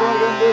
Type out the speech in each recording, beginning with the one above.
ಸುಮಾರು ಗಂಟೆ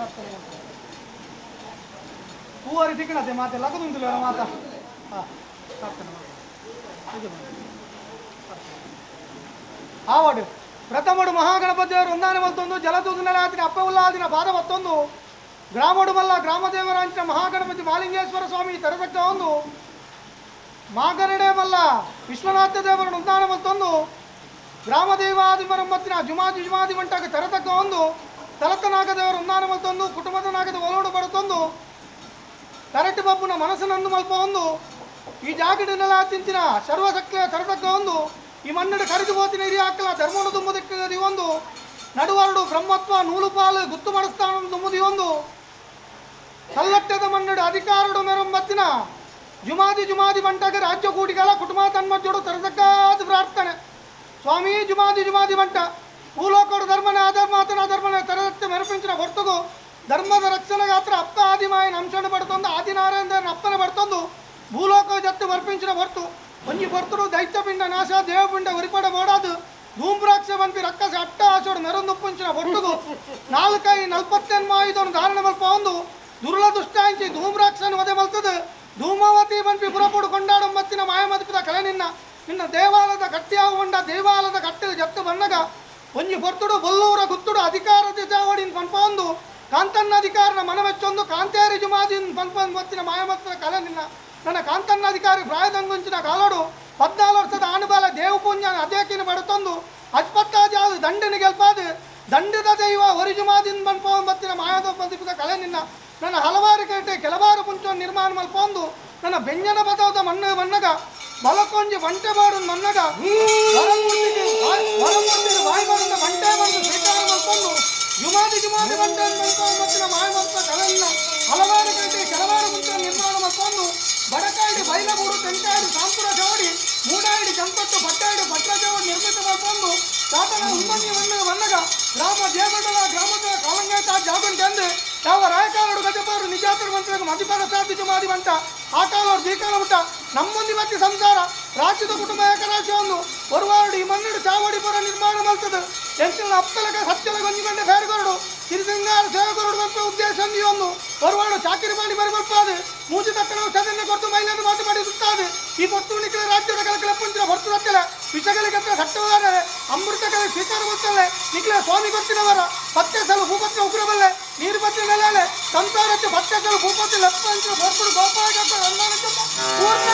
ಪ್ರಾರ್ಥನೆ ಪೂವರಿ ತಿಕ್ಕಣತೆ ಮಾತೆ ಲಗದುಂದಿಲ್ಲ ಮಾತಾ. ಹಾಂ, ಪ್ರಾರ್ಥನೆ ಮಾಡಿ. ಆವಡು ಪ್ರಥಮಡು ಮಹಾಗಣಪತಿಯವರು ಒಂದಾನೆ ಮತ್ತೊಂದು ಜಲದೂದನಲಾದಿನ ಅಪ್ಪ ಉಲ್ಲಾದಿನ ಪಾದ ಮತ್ತೊಂದು ಗ್ರಾಮಡು ಮಲ್ಲ ಗ್ರಾಮದೇವರಾಂಚಿನ ಮಹಾಗಣಪತಿ ಮಾಲಿಂಗೇಶ್ವರ ಸ್ವಾಮಿ ತರತಕ್ಕ ಒಂದು ಮಾಗನಡೆ ಮಲ್ಲ ವಿಶ್ವನಾಥ ದೇವರನ್ನು ಉಂದಾನ ಮತ್ತೊಂದು ಗ್ರಾಮದೇವಾದಿ ಮರಮ್ಮತ್ತಿನ ಜುಮಾದಿ ಜುಮಾದಿ ಮಂಟಾಗ ತರತಕ್ಕ ಒಂದು ತಲತನಾಗ ದೇವರು ಉಂದಾನ ಮತ್ತೊಂದು ಕುಟುಂಬದ ನಾಗದ ಒಲೋಡು ಬಡತೊಂದು ತರಟಿ ಬಬ್ಬುನ ಮನಸ್ಸಿನಂದು ಮಲ್ಪ ಒಂದು ಈ ಜಾಗಡಿನೆಲ್ಲ ತಿಂತಿನ ಸರ್ವಶಕ್ತಿಯ ತರತಕ್ಕ ಒಂದು ಈ ಮನ್ನಡು ಕರಿದು ಹೋತಿನ ಹಿರಿಯ ಹಾಕಲ ಧರ್ಮವನ್ನು ತುಂಬುದಕ್ಕೆ ಒಂದು ನಡುವರಡು ಬ್ರಹ್ಮತ್ವ ನೂಲುಪಾಲು ಗುತ್ತು ಮಾಡಿಸ್ತಾನ ತುಂಬುದಿ ಒಂದು ಕಲ್ಲಟ್ಟದ ಮನ್ನಡು ಅಧಿಕಾರಡು ಮೆರೊಂಬತ್ತಿನ ಜುಮಾದಿ ಜುಮಾದಿ ಬಂಟಾಗ ರಾಜ್ಯ ಕೂಡಿಗಲ ಕುಟುಂಬ ತನ್ಮಜ್ಜೋಡು ತರತಕ್ಕಾದ ಪ್ರಾರ್ಥನೆ. ಸ್ವಾಮಿ ಜುಮಾದಿ ಜುಮಾದಿ ಬಂಟ ಭೂಲೋಕಡು ಧರ್ಮನ ಅಧರ್ಮ ಆತನ ಅಧರ್ಮನ ತರದತ್ತೆ ಮೆರಪಿಂಚಿನ ಹೊರತುಗು ಧರ್ಮದ ರಕ್ಷಣೆಗಾತ್ರ ಅಪ್ಪ ಆದಿಮಾಯನ ಅಂಶನ ಪಡ್ತೊಂದು ಆದಿನಾರಾಯಣ ಅಪ್ಪನ ಪಡ್ತೊಂದು ಭೂಲೋಕ ಜತ್ತು ಮರ್ಪಿಂಚಿನ ಹೊರತು ಒಂಜಿ ಹೊರ್ತುಡು ದೈತ್ಯಪಿಂಡ ನಾಶ ದೇವಪಿಂಡ ಉರಿಪಡ ಬೋಡಾದು ಧೂಮ್ರಾಕ್ಷ ಬಂಪಿ ರಕ್ಕಸ ಅಟ್ಟ ಆಸೋಡು ಮೆರೊಂದುಪ್ಪುಂಚಿನ ಹೊರ್ತುಗು ನಾಲ್ಕೈ ನಲ್ಪತ್ತೆನ್ಮಾಯುಧನು ಧಾರಣ ಮಲ್ಪ ಒಂದು ದುರ್ಲ ದುಷ್ಟಾಂಚಿ ಧೂಮ್ರಾಕ್ಷನ ವಧೆ ಮಲ್ತದು ಧೂಮಾವತಿ ಬಂಪಿ ಪುರಪುಡು ಕೊಂಡಾಡು ಮತ್ತಿನ ಮಾಯಮದಿಪಿದ ಕಲೆ ನಿನ್ನ ನಿನ್ನ ದೇವಾಲಯದ ಕಟ್ಟಿಯಾಗುವಂಡ ದೇವಾಲಯದ ಕಟ್ಟಿದ ಜತ್ತು ಬಣ್ಣಗ ಒಂಜಿ ಹೊರ್ತುಡು ಬೊಲ್ಲೂರ ಗುತ್ತುಡು ಅಧಿಕಾರದ ಚಾವಡಿನ ಪನ್ಪ ಒಂದು ಕಾಂತಣ್ಣ ಅಧಿಕಾರನ ಮನವೆಚ್ಚೊಂದು ಕಾಂತೇರಿ ಜುಮಾದಿನ ಪನ್ಪ ಮತ್ತಿನ ಮಾಯಮತ್ತಿನ ಕಲೆ ನಿನ್ನ ನನ್ನ ಕಾಂತಣ್ಣ ಅಧಿಕಾರಿ ಪ್ರಾಯದಂಗುಂಚಿನ ಕಾಲೋಡು 14 ವರ್ಷದ ಆನುಬಾಲ ದೇವಪುಂಜನ ಅದೇಕಿನ ಬಡತೊಂದು ಅಜ್ಪತ್ತಾಜಾದು ದಂಡನ ಗೆಲ್ಪಾದು ದಂಡದ ದೈವ ಒರಿಜುಮಾದಿನ ಪನ್ಪ ಮತ್ತಿನ ಮಾಯದ ಮದಿಪಿದ ಕಲೆ ನಿನ್ನ ನನ್ನ ಹಲವಾರು ಕೇಟೆ ಕೆಲವಾರು ಪುಂಚವನ್ನು ನಿರ್ಮಾಣ ಮಲ್ಪೊಂದು ನನ್ನ ಬೆಂಜನ ಪದವದ ಮಣ್ಣು ಮನ್ನಗ ಬಲಕೊಂಜಿ ಬಂಟೆ ಬಾಡು ಮನ್ನಗ ವರಮೂರ್ತಿಗೆ ಬಾಯಿ ಬಂದ ಬಂಟೆ ಬಂದು ಸ್ವೀಕಾರ ಮಲ್ಪೊಂದು ಜುಮಾದಿ ಜುಮಾದಿ ಬಂಟೆ ಮತ್ತಿನ ಮಾಯಮತ್ತ ಕಲೆಯನ್ನ ಹಲವಾರು ಕೇಟೆ ಕೆಲವಾರು ಪುಂಚವನ್ನು ನಿರ್ಮಾಣ ಮಲ್ಪೊಂದು ಬಡಕಾಯಿಡಿ ಬೈಲಗೂಡು ತೆಂಕಾಯಿಡಿ ಸಾಂಪುರ ಚೌಡಿ ಮೂಡಾಯಿಡಿ ಜಂಪಟ್ಟು ಪಟ್ಟಾಯಿಡಿ ಭಟ್ರ ಚೌಡಿ ನಿರ್ಮಿತ ಮಲ್ಪೊಂದು ತಾತನ ಉಮ್ಮನಿ ಮಣ್ಣು ಮನ್ನಗ ಗ್ರಾಮ ದೇವಗಡ ಗ್ರಾಮದ ಕಾಲಂಗಾಯ್ತ ಜಾಗುಂಟೆಂದು ಯಾವ ರಾಯಕಾಲರು ಗಜಪಾರು ನಿಜಾತರ ಮಂತ್ರಿಗೂ ಮದಿಪಾನ ಸಾಧಿ ಜುಮಾದಿ ಬಂಟ ಆ ಕಾಲವರು ದೀಕಾಲ ಮುಟ್ಟ ನಮ್ಮೊಂದಿ ಮತ್ತೆ ಸಂಸಾರ ರಾಜ್ಯದ ಕುಟುಂಬ ಏಕರಾಶಿ ಒಂದು ಒರುವಾರುಡು ಈ ಮನ್ನಡು ಚಾವಡಿ ಪುರ ನಿರ್ಮಾಣ ಮಲ್ತದೆ ಎಂಚಿನ ಅಪ್ಪಲಕ ಸತ್ಯಲ ಗೊಂಜಿಗೊಂಡೆ ಬೇರೆಗೊರಡು ಸಿರಿಸಿಂಗಾರ ಸೇವಕರುಡು ಬಂಪ ಉದ್ದೇಶ ಒಂದು ಒರುವಾಡು ಚಾಕಿರಿ ಮಾಡಿ ಬರಬಲ್ಪಾದು ಮೂಜಿ ತಕ್ಕನ ಸದನ್ನ ಕೊಟ್ಟು ಮೈಲನ್ನು ಮಾತು ಮಾಡಿ ಸುತ್ತಾದು ಈ ಕೊಟ್ಟು ನಿಖಿಲ ರಾಜ್ಯದ ಕಲಕಲ ಪುಂಚಿನ ಹೊರತು ಸತ್ತಲೆ ವಿಷಗಳಿಗೆ ಸಟ್ಟವಾದರೆ ಅಮೃತಗಳ ಸ್ವೀಕಾರ ಗೊತ್ತಲ್ಲ ನಿಖಿಲ ಸ್ವಾಮಿ ಗೊತ್ತಿನವರ ಪತ್ತೆ ಸಲು ಭೂಪತ್ರ ಉಗ್ರಬಲ್ಲೆ ನೀರು ಪತ್ರ ನೆಲೆ ಸಂಸಾರಕ್ಕೆ ಪತ್ತೆ ಸಲು ಭೂಪತಿ ಲೆಪ್ಪ ಅಂಚಿನ ಹೊರತು ಗೋಪಾಲ ಪೂರ್ಣ.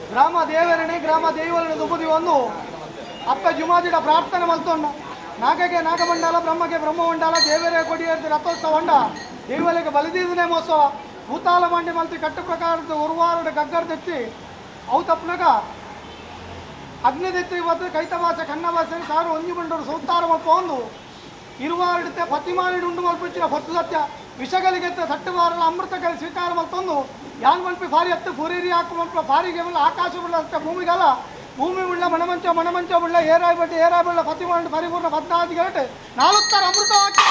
ಗ್ರಾಮ ದೇವರಣೆ ಗ್ರಾಮ ದೇವರನೆ ದುಬುದಿ ಒಂದು ಅಪ್ಪ ಜುಮಾದಿಡ ಪ್ರಾರ್ಥನೆ ಮಲ್ತೊಂಡು ನಾಗಗೆ ನಾಗಮಂಡಲ ಬ್ರಹ್ಮಗೆ ಬ್ರಹ್ಮಮಂಡಲ ದೇವರೇ ಕೊಡಿಯರ್ದು ರಥೋತ್ಸವ ಹೊಂಡ ದೇವಲಿಗೆ ಬಲಿದೀದನೆ ಮಹೋತ್ಸವ ಭೂತಾಲ ಮಂಡಿ ಮಲ್ತಿ ಕಟ್ಟು ಪ್ರಕಾರದ ಉರುವಾರುಡ ಗಗ್ಗರ್ ತೆಚ್ಚಿ ಅವು ತಪ್ಪನಾಗ ಅಗ್ನಿದೆತ್ತಿ ಇವತ್ತು ಕೈತವಾಸ ಕನ್ನವಾಸ ಸಾರು ಒಂಜಿ ಬಂಡರು ಸೌತಾರ ಮಲ್ಪ ಒಂದು ಇರುವಾರಿಡುತ್ತೆ ಪತಿಮಾನಿಡು ಉಂಡು ಮಲ್ಪಿಚ್ಚಿನ ಹೊತ್ತು ಸತ್ಯ ವಿಷಗಳಿಗೆತ್ತ ತಟ್ಟುವಾರಲ ಅಮೃತಗಲಿ ಸ್ವೀಕಾರ ಮಲ್ತೊಂದು ಯಾನ್ ಮಲ್ಪಿ ಭಾರಿ ಹತ್ತು ಪುರಿರಿ ಹಾಕು ಮಲ್ಪ ಭಾರಿಗೆ ಉಳ್ಳ ಆಕಾಶ ಉಳ್ಳ ಭೂಮಿಗಲ ಭೂಮಿ ಉಳ್ಳ ಮಣಮಂಚ ಮಣಮಂಚ ಉಳ್ಳ ಏರಾಯ್ ಬಡ್ಡಿ ಏರಾಯ್ ಬಳ್ಳ ಪತಿಮಾಂಡು ಪರಿಪೂರ್ಣ ಪದ್ನಾದಿ ಗಂಟೆ ನಾಲ್ಕರ ಅಮೃತ ಹಾಕಿ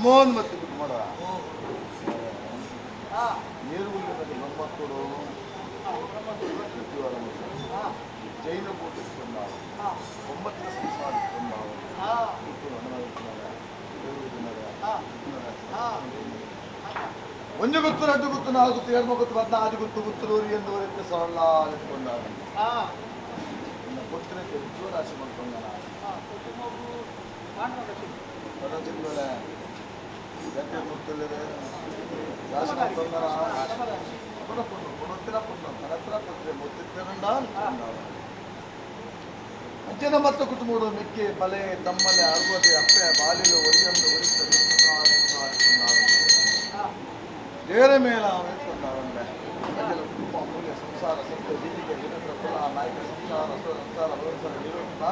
ಅಮ್ಮೋನ್ ಮತ್ತೆ ಕುಟುಂಬ ನೀರುಗುಂಡದಲ್ಲಿ ಬ್ರಹ್ಮತ್ತೂರು ಜೈನ ಕೂಟಿಕೊಂಡಾವು ಒಂಬತ್ತರ ಸಂಸಾರ ಇಟ್ಕೊಂಡಾವು ಒಂದು ಗೊತ್ತು ಎರಡು ಗೊತ್ತು ನಾಲ್ಕು ಗೊತ್ತು ಎರಡು ಗೊತ್ತು ಹದಿನಾರು ಗೊತ್ತು ಗುತ್ತಲೂರು ಎಂದು ಸರಳ ಇಟ್ಕೊಂಡಾಗ ಇನ್ನು ಗೊತ್ತಿರಕ್ಕೆ ರಾಶಿ ಮಾಡ್ಕೊಂಡ ಯಾಕೆ ಗೊತ್ತಿಲ್ಲದೆ ರಾಶಿ ಮಾಡ್ಕೊಂಡ ಅಜ್ಜನ ಮತ್ತು ಕುಟುಂಬಗಳು ಮೆಕ್ಕೆ ಬಲೆ ತಮ್ಮಲೆ ಅರ್ವದೆ ಅಪ್ಪೆ ಬಾಲಿಲು ಒಯ್ಯೊಂದು ದೇವರ ಮೇಲೆ ಎತ್ಕೊಂಡಾವಂಡೆ ಅಜ್ಜನ ಕುಟುಂಬ ಮೂಲ್ಯ ಸಂಸಾರ ಸತ್ಯ ಜೀವಿಗೆ ದಿನಕರ ಕುಲ ನಾಯಕ ಸಂಸಾರ ಸಂಸಾರ ಭಗವಂತರ ನಿರೂಪಣ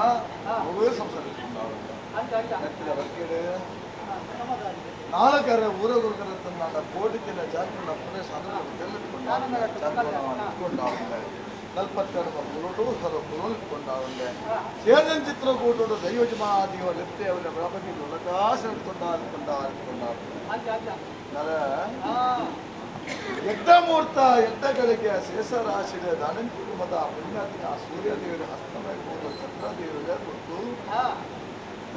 ಮಗುವೇ ಸಂಸಾರ ಇಟ್ಕೊಂಡಾವಂಡೆ ನೆತ್ತಿನ ಬರ್ಕೇಡು ನಾಲ್ಕರ ಊರ ಗುರುಕರ ತನ್ನ ಕೋಟಿತಿನ ಚಾಕುನ ಪುರೇಶ ಇಟ್ಕೊಂಡಾವಂಡೆ ನಲ್ಪತ್ತೆರಡು ಕುಲೋಟು ಸರ ಕುಲೋಲ್ ಇಟ್ಕೊಂಡಾವಂಡೆ ಸೇದನ್ ಚಿತ್ರಕೂಟೋಡು ದೈವಜಮಾದಿಯೋ ಲೆತ್ತೆ ಅವರ ಪ್ರಪಂಚ ಒಳಕಾಸ ಇಟ್ಕೊಂಡ ಇಟ್ಕೊಂಡ ಇಟ್ಕೊಂಡ ನರ ಯಜ್ಞಮೂರ್ತ ಯಜ್ಞಗಳಿಗೆ ಶೇಷರಾಶಿಗೆ ದಾನನ್ ಕುಟುಂಬದ ಪುಣ್ಯಾತಿನ ಸೂರ್ಯದೇವರು ಹಸ್ತಮಯಬಹುದು ಚಂದ್ರದೇವರು ಕೊಟ್ಟು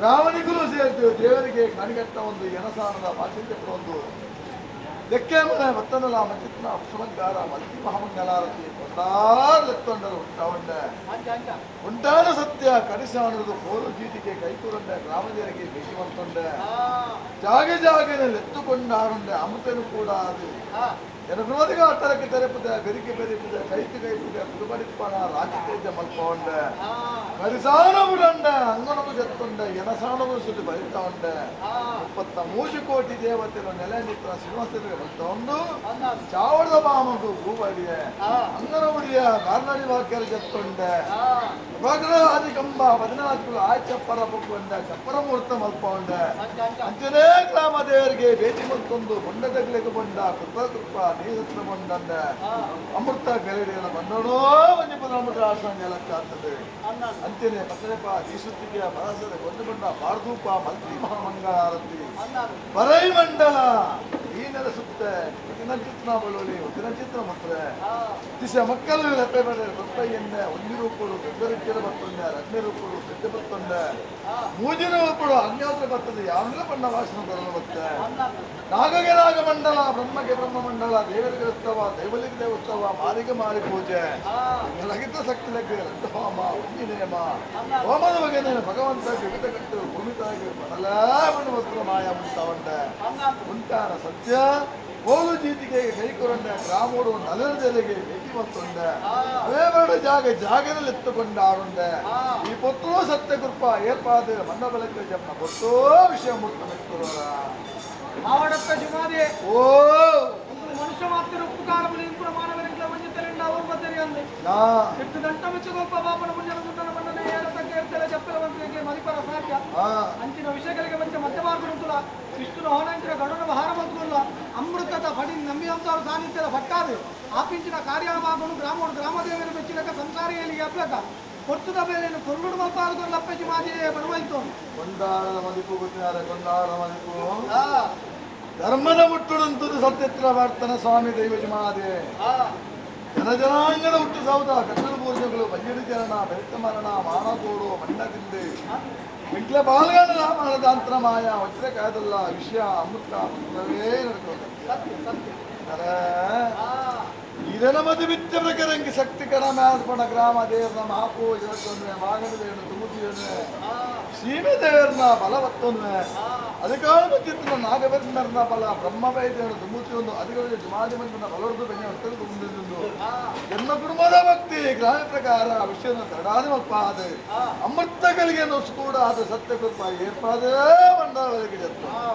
ರಾವಣಿಗೂ ಸೇರ್ತೀವಿ ದೇವರಿಗೆ ಕಣಿಗಟ್ಟ ಒಂದು ಎನಸಾನದ ಮಾಚಿಂತ ಒಂದು ದೆಕ್ಕೆ ಮನೆ ಮತ್ತನಲ ಮಚಿತ್ನ ಅಪ್ಸುಮಂಗಾರ ಮಲ್ತಿ ಮಹಾಮಂಗಲಾರತಿ ಕೊಂಡಾರ್ಲೆತ್ತೊಂಡರು ಉಂಟಾವಂಡೆ ಉಂಟಾನ ಸತ್ಯ ಕಡಿಸಾನದು ಕೋಲು ಜೀಟಿಗೆ ಕೈಕೂರಂಡೆ ಗ್ರಾಮಜರಿಗೆ ಭೇಟಿ ಮಂತೊಂಡೆ ಜಾಗೆ ಜಾಗನಲ್ಲಿ ಎತ್ತುಕೊಂಡಾರುಂಡೆ ಅಮೃತನು ಕೂಡ ಅದು ಜನಪ್ರಮದಿಗ ಅಟ್ಟರಕ್ಕೆ ತೆರೆಪುದೆ ಬೆರಿಕೆ ಬೆರಿಪುದೆ ಕೈತು ಕೈಪುದೆ ಪುದುಬಡಿಪ್ಪಣ ರಾಜತೇಜ ಮಲ್ಪೊಂಡೆ ಕರಿಸಾನ ಬಿಡಂಡೆ ಅಂಗನವು ಜತ್ತೊಂಡೆ ಎನಸಾನವು ಸುದ್ದಿ ಬರಿತಾ ಉಂಡೆ 33 ಕೋಟಿ ದೇವತೆಗಳು ನೆಲೆ ನಿತ್ರ ಶ್ರೀನಿವಾಸರಿಗೆ ಬರ್ತಾ ಉಂಡು ಚಾವಡದ ಮಾಮಗು ಭೂಬಡಿಯ ಅಂಗನ ಉಡಿಯ ಕಾರ್ನಡಿ ವಾಕ್ಯರ ಜತ್ತೊಂಡೆ ಆದಿಕಂಬ 14 ಆಚಪ್ಪರ ಬೊಕ್ಕೊಂಡೆ ಚಪ್ಪರ ಮುಹೂರ್ತ ಮಲ್ಪೊಂಡೆ ಅಂಚನೇ ಗ್ರಾಮ ದೇವರಿಗೆ ಭೇಟಿ ಮತ್ತೊಂದು ಬೊಂಡದಗ್ಲಿಗೆ ಬಂಡ ಕೃಪ ಕೃಪ ನೀಸತ್ರ ಬಂಡಂಡೆ ಅಮೃತ ಗರಡಿಯನ್ನು ಬಂಡೋಣೋ ಮಂಜುಪದ ಅಮೃತ ಆಸನ ಜಲಕ್ಕಾಗ್ತದೆ ಅಂಚನೆ ಪತ್ತನೆಪ ಈಸುತ್ತಿಗೆ ಮನಸದ ಗೊಂದು ಬಂಡ ಭಾರಧೂಪ ಮಲ್ತಿ ಮಹಾಮಂಗಳಾರತಿ ಬರೈ ಮಂಡಲ ಈ ನೆಲೆಸುತ್ತೆ ಚಿತ್ರ ಬಳ್ಳೊಳ್ಳಿ ಚಿತ್ರ ಮುತ್ರೆ ದಿಶ ಮಕ್ಕಳು ಲೆಪ್ಪೆ ಮೇಲೆ ಗೊತ್ತ ಎಣ್ಣೆ ಒಂದಿ ರೂಪಡು ದೊಡ್ಡ ಬರ್ತೊಂಡೆ ರಡ್ನೇ ರೂಪಡು ದೊಡ್ಡ ಬರ್ತೊಂಡೆ ಮೂಜಿನ ರೂಪಡು ಅನ್ಯೋತ್ರ ಬರ್ತದೆ ಯಾವನೆಲ್ಲ ಬಣ್ಣ ವಾಸನ ಬರಲು ಬತ್ತೆ ನಾಗಗೆ ನಾಗಮಂಡಲ ಬ್ರಹ್ಮಗೆ ಬ್ರಹ್ಮಮಂಡಲ ದೇವರಿಗೆ ಉತ್ಸವ ದೈವಲಿಗೆ ದೇವೋತ್ಸವ ಮಾರಿಗೆ ಮಾರಿ ಪೂಜೆ ಲಗಿತ ಶಕ್ತಿ ಲಗ್ಗೆ ಹೋಮ ಒಂಜಿ ನೇಮ ಹೋಮದ ಬಗ್ಗೆ ಭಗವಂತ ವಿವಿಧ ಕಟ್ಟು ಭೂಮಿ ತಾಯಿಗೆ ಬಡಲ ವಸ್ತ್ರ ಮಾಯ ಉಂಟಾವಂಡೆ ಉಂಟಾನ ಸತ್ಯ ಕೋಲು ಜೀತಿಗೆ ಕೈಕೊರಂಡೆ ಗ್ರಾಮೋಡು ನಲರದೆಲೆಗೆ ಭೇಟಿ ಮತ್ತೊಂಡೆ ಅವೇ ಬರಡು ಜಾಗ ಜಾಗದಲ್ಲಿ ಎತ್ತುಕೊಂಡಾರುಂಡೆ ಈ ಪೊತ್ತೋ ಸತ್ಯ ಕೃಪ ಏರ್ಪಾದ ಮನ್ನ ಬಲಕ್ಕೆ ಜಮ್ಮ ಪೊತ್ತೋ ವಿಷಯ ಮುಟ್ಟ ಮೆತ್ತುರೋರ ಆವಡಕ್ಕ ಜುಮಾದೆ ಓ ಒಂದು ಮನುಷ್ಯ ಮಾತ್ರ ಉಪ್ಪುಕಾರ ಇಂಪುರ ಮಾನವರಿಗೆ ವಂಜಿತರಿಂದ ಅವರು ಬತ್ತರಿ ಅಂದೆ ಎಟ್ಟು ದಂಟ ಮೆಚ್ಚುಗೊಪ್ಪ ಬಾಪನ ಮುಂಜನ ಗುಂಡನ ಮಣ್ಣನೆ ಏರತಕ್ಕ ಎರ್ತಲೆ ಜಪ್ಪಲ ಮಂತ್ರಿಗೆ ಮದಿಪರ ಸಾಧ್ಯ ಅಂಚಿನ ವಿಷಯಗಳಿಗೆ ಮಂಚ ಮಧ್ಯಮಾರ್ಗನುಂತುಲ ವಿಷ್ಣುನ ಹೋನಂಚಿನ ಗಡುನ ಮಹಾರ ಮಂತ್ರುಲ್ಲ ಅಮೃತದ ಫಡಿ ನಂಬಿ ಅಂಸಾರ ಸಾನ್ನಿಧ್ಯದ ಭಟ್ಟಾದು ಆಪಿಂಚಿನ ಕಾರ್ಯಮಾಗನು ಗ್ರಾಮೋಡು ಗ್ರಾಮದೇವನ ಮೆಚ್ಚಿಲಕ ಸಂಸಾರಿಯಲ್ಲಿ ಅಪ್ಲಕ ಕೊಟ್ಟುದ ಬೇರೆ ಕೊರ್ಗುಡು ಮಲ್ಪಾದು ಲಪ್ಪೆಜಿ ಮಾದಿಯೇ ಬಡವಾಯ್ತು ಕೊಂಡಾಡದ ಮದಿಪು ಗೊತ್ತಿನಾರೆ ಕೊಂಡಾಡದ ಮದಿಪು ಧರ್ಮದ ಮುಟ್ಟುಡಂತದ್ದು ಸತ್ಯತ್ರ ವರ್ತನ ಸ್ವಾಮಿ ದೈವ ಜಮಾದೆ ಜನಜನಾಂಗದ ಹುಟ್ಟು ಸೌದ ಕಟ್ಟಡ ಪೂರ್ಜಗಳು ಬಯ್ಯಡಿ ಚರಣ ಬೆರಿತ ಮರಣ ಮಾನತೋಡು ಮಣ್ಣದಿಂದೆ ಇಂಟ್ಲ ಬಾಲ್ಗಣ ಮಾನದಾಂತರ ಮಾಯ ವಜ್ರ ಕಾಯದಲ್ಲ ವಿಷಯ ಅಮೃತ ಮಂತ್ರವೇ ನಡ್ಕೋದು ಸತ್ಯ ಸತ್ಯ ಇದನ ಮದು ಬಿತ್ತ ಪ್ರಕರಂಗಿ ಶಕ್ತಿ ಕಣ ಮ್ಯಾಲ್ಪಣ ಗ್ರಾಮ ದೇವರ ಮಹಾಪೂಜೆ ವಾಗಣ ದೇವನ ತುಮುದಿಯನು ಸೀಮೆ ದೇವರನ್ನ ಬಲವತ್ತೊಂದು ಅಧಿಕಾರ ಚಿತ್ರ ನಾಗವೇಂದ್ರನ ಬಲ ಬ್ರಹ್ಮವೈದ್ಯನ ತುಮುತಿಯೊಂದು ಅಧಿಕಾರ ಜುಮಾದಿ ಮಂತ್ರನ ಬಲವರ್ದು ಬೆನ್ನ ತುಂಬಿದ್ದು ಜನ್ಮ ಕುಟುಂಬದ ಭಕ್ತಿ ಗ್ರಾಮ ಪ್ರಕಾರ ವಿಷಯನ ತಡಾದಿ ಮಲ್ಪಾದ ಅಮೃತಗಳಿಗೆ ಕೂಡ ಆದ ಸತ್ಯ ಕೃಪ ಏರ್ಪಾದೇ ಮಂಡಲಗಳಿಗೆ ಜತ್ತು ಆ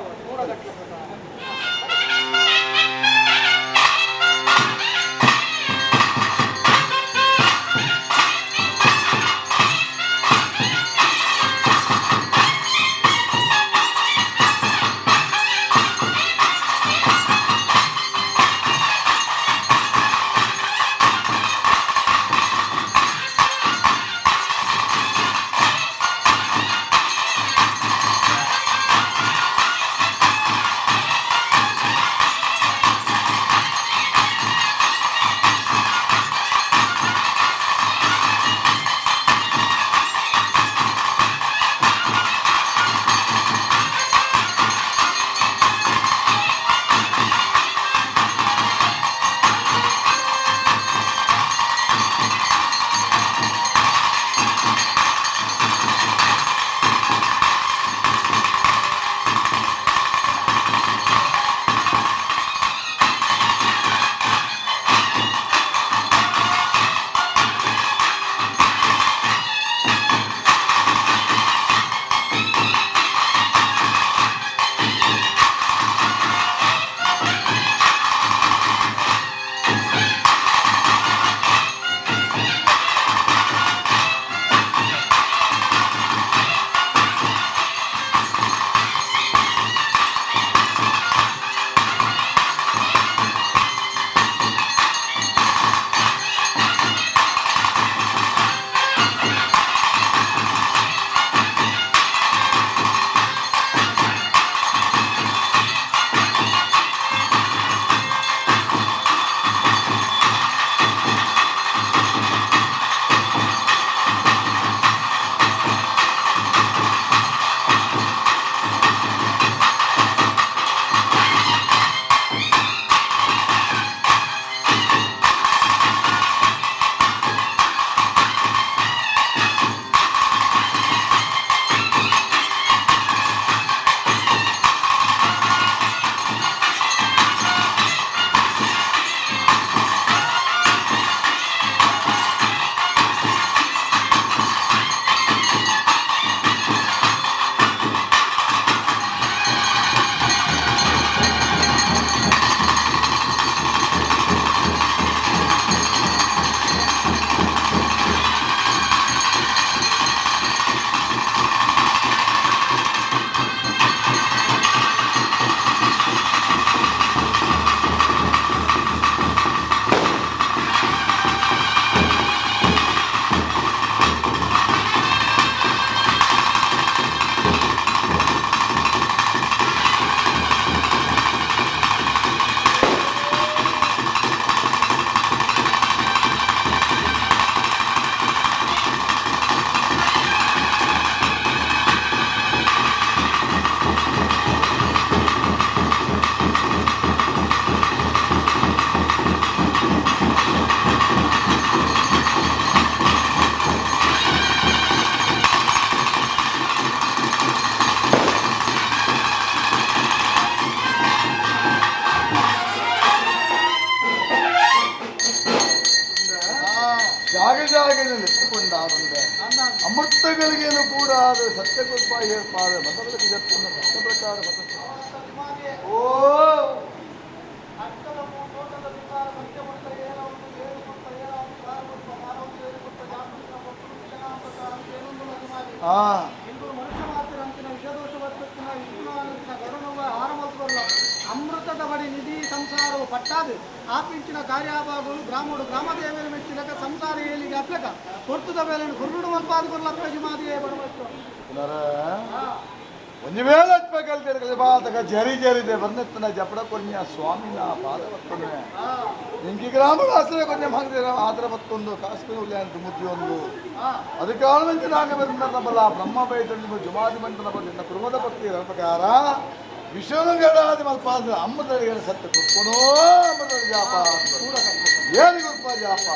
ಜಾಗ ಜಾಗದಲ್ಲಿ ಎತ್ತುಕೊಂಡಾದಂತೆ ಅಮೃತಗಳಿಗೇನು ಕೂಡ ಅದು ಸತ್ಯಕೃಪ ಏರ್ಪಾದ ಮತಗಳಿಗೆ ಜತ್ತನ್ನು ಸತ್ಯ ಪ್ರಕಾರ ಓ ಆ ಅಮೃತದ ಬಡಿ ನಿಧಿ ಸಂಸಾರವು ಪಟ್ಟಾದು ಆಪಿಂಚಿನ ಕಾರ್ಯಾಭಾಗಗಳು ಗ್ರಾಮಡು ಗ್ರಾಮದೇವರ ಮೆಚ್ಚಿಲಕ ಸಂಸಾರ ಏಳಿಗೆ ಅಪ್ಲಕ ಕೊರ್ತುದ ಬೇಲೆ ಗುರುಡು ಮಲ್ಪಾದ ಕೊರ್ಲಪ್ಪ ಮಾದಿಯೇ ಬಡವಷ್ಟು. ಪುನರ ಒಂಜಿ ವೇಳೆ ಕಲ್ತಿರ್ಕಲಿ ಬಾತಕ ಜರಿ ಜರಿದೆ ಬರ್ನೆತ್ತನ ಜಪಡ ಕೊನ್ಯ ಸ್ವಾಮಿನ ಪಾದ ಬತ್ತೊಂದು ಇಂಕಿ ಗ್ರಾಮದ ಆಸರೆ ಕೊನ್ಯ ಮಾಂಗ್ದಿರ ಆತರ ಬತ್ತೊಂದು ಕಾಸ್ಕು ಉಲ್ಯಾನ ಮುದ್ದಿ ಒಂದು ಅದಕ್ಕೆ ಆಳ್ವಂಚ ನಾಗ ಬಂದ ಬಲ ಬ್ರಹ್ಮ ಬೈತಂದು ಜುಮಾದಿ ಮಂಟನ ಬಂದ ಕುರುಮದ ಭಕ್ತಿ ಪ್ರಕಾರ ವಿಶ್ವಗಡಾದಿ ಮಲ್ಪಾದ ಅಮ್ಮದಡಿಗೆ ಸತ್ಯ ಕೊಡ್ಕೊನೋ ಅಮ್ಮದ ಜಾಪ ಏನು ಗುರುಪ ಜಾಪ.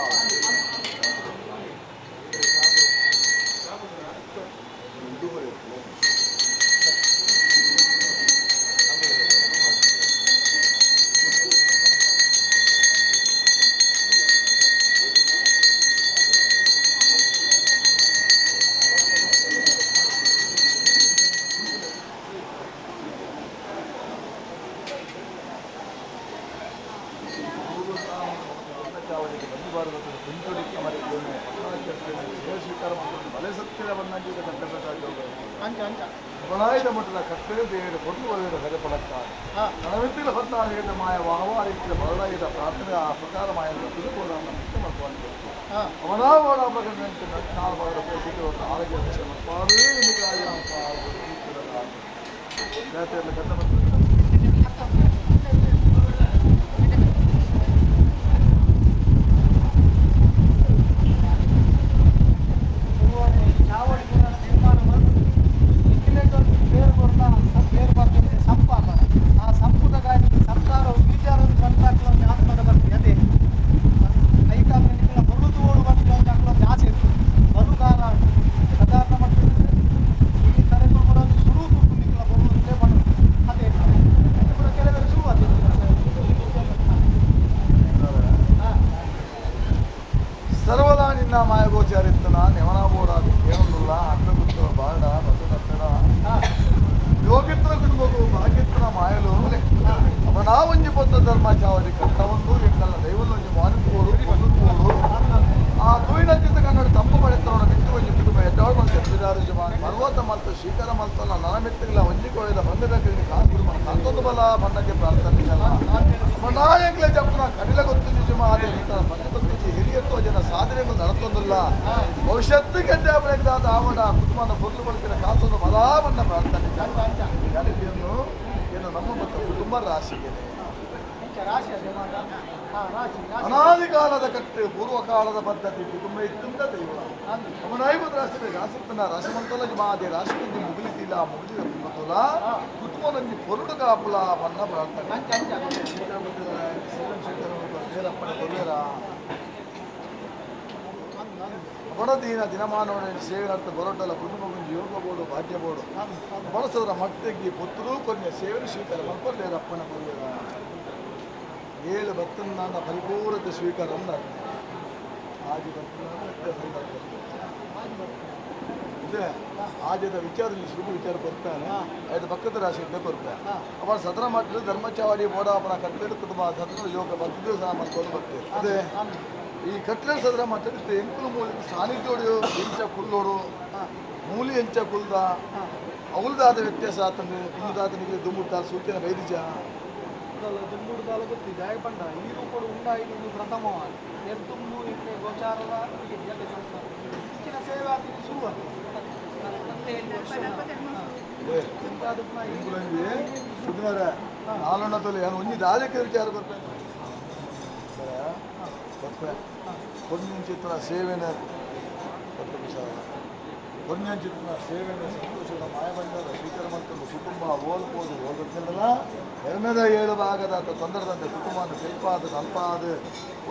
ಅಂಚ ಅಂಚ. ಬಲಾಯದ ಮಟ್ಟದ ಕಟ್ಟೆ ದೇವರು ಕೊಟ್ಟು ಬರೆದ ಸರಿಪಡಕ್ಕ ನಳವಿತ್ತಿಲ ಹೊತ್ತಾದ ಮಾಯ ವಾಹವಾರಿತ್ತಿಲ ಬರಲಾಗಿದ ಪ್ರಾರ್ಥನೆ ಆ ಪ್ರಕಾರ ಮಾಯ ತಿರುಗೋಡ ಮಾಡ್ಕೊಂಡು ಅವನಾಗೋಡ ಪ್ರಕಟಣೆ ನಾಲ್ಕು ಬಾರ ಆರೋಗ್ಯ ಮತ್ಪಾಡು ಕಟ್ಟ. ಚಾವಡಿ ನಿರ್ಮಾಣ ಮಾಡಿ ಬೇರು ಕೊಡ್ತಾ ಬೇರು ಬರ್ತದೆ ಸಂಪ ಆ ಸಂಪುಟ ಗಾಡಿ ಸಂಸಾರ ಬೀಜಾರೊಂದು ಬಂದಾಕ್ಲೊಂದು ಆತ್ಮದ ಬರ್ತೀವಿ ಅದೇ ಐಕಾದ್ರೆ ನಿಮ್ಮನ್ನ ಬರುದು ಓಡು ಬರ್ತೀವಿ ಅಂತ ಆಸೆ ಇತ್ತು ಬರುಗಾಲ ಸಾಧಾರಣ ಮಟ್ಟದ ಈ ತರೆಗಳು ಬರೋದು ಶುರು ತುರ್ತು ನಿಕ್ಕಲ ಬರುವುದೇ ಬರೋದು ಅದೇ ಪೂರ ಕೆಲವರು ಶುರು ಆಗ್ತದೆ. ಸರ್ವದಾ ನಿನ್ನ ಮಾಯಗೋಚಾರಿತ್ತನ ನೆವನ ಬೋಡ ಏನೊಂದಿಲ್ಲ ಅಕ್ಕ ಗುತ್ತ ಬಾಡ ಬಸನತ್ತನ ಯೋಗಿತ್ರ ಕುಟುಂಬವು ಭಾಗ್ಯತ್ರನ ಮಾಯಲು ಅವನಾವಂಜಿ ಪೊತ್ತ ಧರ್ಮ ಚಾವಡಿ ಕಟ್ಟವೊಂದು ಎಂಕಲ್ಲ ದೈವಲೊಂಜಿ ಮಾನಿಪೋಡು ಕೊಲ್ಲುಪೋಡು ಆ ತೂಯಿನ ಚಿತ್ತ ಕನ್ನಡ ತಪ್ಪು ಪಡೆತವನ ಬಿಟ್ಟು ಒಂಜಿ ಕುಟುಂಬ ಎದ್ದವಳು ಒಂದು ಎಪ್ಪಿದಾರು ಜಮಾನ್ ಪರ್ವತ ಮತ್ತು ಶೀಕರ ಮಲ್ತಲ್ಲ ನರಮಿತ್ತಿಲ್ಲ ಒಂಜಿ ಕೋಯದ ಬಂದದ ಕಾಂತೊಂದು ಕಾಂತೊಂದು ಬಲ ಬಣ್ಣಕ್ಕೆ ಪ್ರಾರ್ಥನೆ ನಾಯಂಗ್ಲೆ ಜಪ್ಪನ ಕಡಿಲ ಗೊತ್ತು ನಿಜಮ ಅದೇ ಬಂದ ಗೊತ್ತಿಜಿ ಹಿರಿಯತ್ತೋ ಜನ ಸಾಧನೆಗಳು ನಡತೊಂದಿಲ್ಲ ಭವಿಷ್ಯತ್ತು ಗಡ್ಡೆ ಅವಳಿಗಾದ ಆವಡ ಕುಟುಂಬದ ಪೊರ್ಲು ಬಳಕಿನ ಕಾತೊಂದು ಬಲ ಬಣ್ಣ ಪ್ರಾರ್ಥನೆ ಜಾಗತಿಯನ್ನು ಏನು ನಮ್ಮ ಮತ್ತು ಕುಟುಂಬ ರಾಶಿಗೆ ರಾಶಿ ಅದೇ ಮಾತ ಹಾಂ ರಾಶಿ ರಾಶಿ. ಅನಾದಿ ಕಾಲದ ಕಟ್ಟು ಪೂರ್ವಕಾಲದ ಪದ್ಧತಿ ಕುಟುಂಬ ಇದ್ದಿಂದ ದೈವ ಅವನೈವತ್ತು ರಾಶಿ ರಾಶಿತ್ತನ ರಾಶಿಮಂತಲ ಮಾದೆ ರಾಶಿಪಂಜಿ ಮುಗಿಲಿಸಿಲ್ಲ ಮುಗಿಲಿದ ಕುಟುಂಬತೋಲ ಕುಟುಂಬದಂಜಿ ಪೊರುಡು ಕಾಪುಲ ಬಣ್ಣ ಪ್ರಾರ್ಥನೆ. ಅಂಚ ಅಂಚ. ಬಡದಿನ ದಿನಮಾನವನ ಸೇವೆ ನಡ್ತ ಬರೋಟಲ್ಲ ಕುಟುಂಬ ಗುಂಜಿ ಯೋಗ ಬೋಡು ಭಾಗ್ಯ ಬೋಡು ಬಳಸದ್ರ ಮಟ್ಟೆಗೆ ಪುತ್ರೂ ಕೊನ್ಯ ಸೇವೆ ಸ್ವೀಕಾರ ಮಲ್ಪರ್ಲೇರ ಅಪ್ಪನ ಕೊಲ್ಲೇರ ಏಳು ಬತ್ತನ್ನ ಪರಿಪೂರ್ಣತೆ ಸ್ವೀಕಾರ ಅಂದ ಆಜಿ ಬತ್ತನ ಸಂದರ್ಭ ಇದೆ. ಆಜದ ವಿಚಾರ ಸುಲಭ ವಿಚಾರ ಕೊಡ್ತಾನೆ ಐದು ಪಕ್ಕದ ರಾಶಿ ಇದ್ದೇ ಕೊಡ್ತಾನೆ ಅವರ ಸದನ ಮಾಡಿದ್ರೆ ಧರ್ಮಚಾವಡಿ ಬೋಡಾಪನ ಕಟ್ಟಲು ಕುಟುಂಬ ಸದನ ಯೋಗ ಬರ್ತದೆ ಸಹ ಮಾಡ್ಕೊಂಡು ಬರ್ತೇವೆ. ಅದೇ ಈ ಕಟ್ಲೆ ಸದನ ಮಾಡ್ತಾರೆ ಎಂಕುಲು ಮೂಲಿ ಸಾನ್ನಿಧ್ಯೋಡು ಎಂಚ ಕುಲ್ಲೋಡು ಮೂಲಿ ಎಂಚ ಕುಲ್ದ ಅವಲ್ದಾದ ವ್ಯತ್ಯಾಸ ಆತಂದ್ರೆ ಕುಂದಾತನಿಗೆ ದುಮ್ಮುಟ್ಟ ಸೂಚನೆ ಬೈದಿಜ. ದುಂಬುಡು ದಾಲ ಗೊತ್ತಿ ದಾಯ ಪಂಡ ಈ ರೂಪಡು ಉಂಡಾಯಿ ಇದು ಪ್ರಥಮವಾದ ದುಂಬು ಇತ್ತೆ ಗೋಚಾರದ ಹೆಚ್ಚಿನ ಸೇವಾ ಶುರು. ನಾಲೊಂಡ ತೊಲೆ ನಾನು ಒಂಜಿ ದಾದಕ್ಕೆ ವಿಚಾರ ಕೊರ್ಪೆ ಕೊರ್ಪೆ ಪೊನ್ಯಂಚಿತ್ರ ಸೇವೆನ ಕೊರ್ಪೆ ಪೊನ್ಯಂಚಿತ್ರ ಸೇವೆನ ಸಂತೋಷದ ಮಾಯಬಂಡದ ಸ್ವೀಕಾರ ಮಾಡ್ಕೊಂಡು ಕುಟುಂಬ ಓಲ್ಬೋದು ಓಲ್ಬೇಕಲ್ಲ ಎರಡನೇದ ಏಳು ಭಾಗದ ಅಥವಾ ತೊಂದರೆದಂತೆ ಕುಟುಂಬನ ಶಿಲ್ಪಾದ ಅಲ್ಪಾದ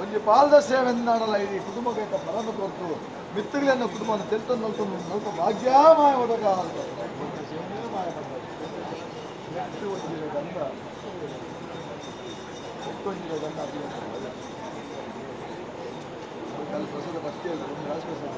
ಒಂಜಿ ಪಾಲ್ದ ಸೇವೆ ನಾಡಲ್ಲ ಈ ಕುಟುಂಬಕ್ಕೆ ಫಲನ ಕೊರ್ತು ಮಿತ್ತುಗಳನ್ನು ಕುಟುಂಬನ ತೆಲ್ತೊಂದು ನಲ್ತೊಂದು ಸ್ವಲ್ಪ ಭಾಗ್ಯಮಾಯ ಒದಗ ಸೇವೆ ಮಾಯ ಬಂದ ನೆಟ್ಟು ಒಂಜಿರ ಗಂಧ ಎಟ್ಟೊಂಜಿರ ಗಂಧ. ಕಲ್ಪ ಪ್ರಸಾದ ಬತ್ತಿಯಲ್ಲಿ ಒಂದು ರಾಜ ಪ್ರಸಾದ.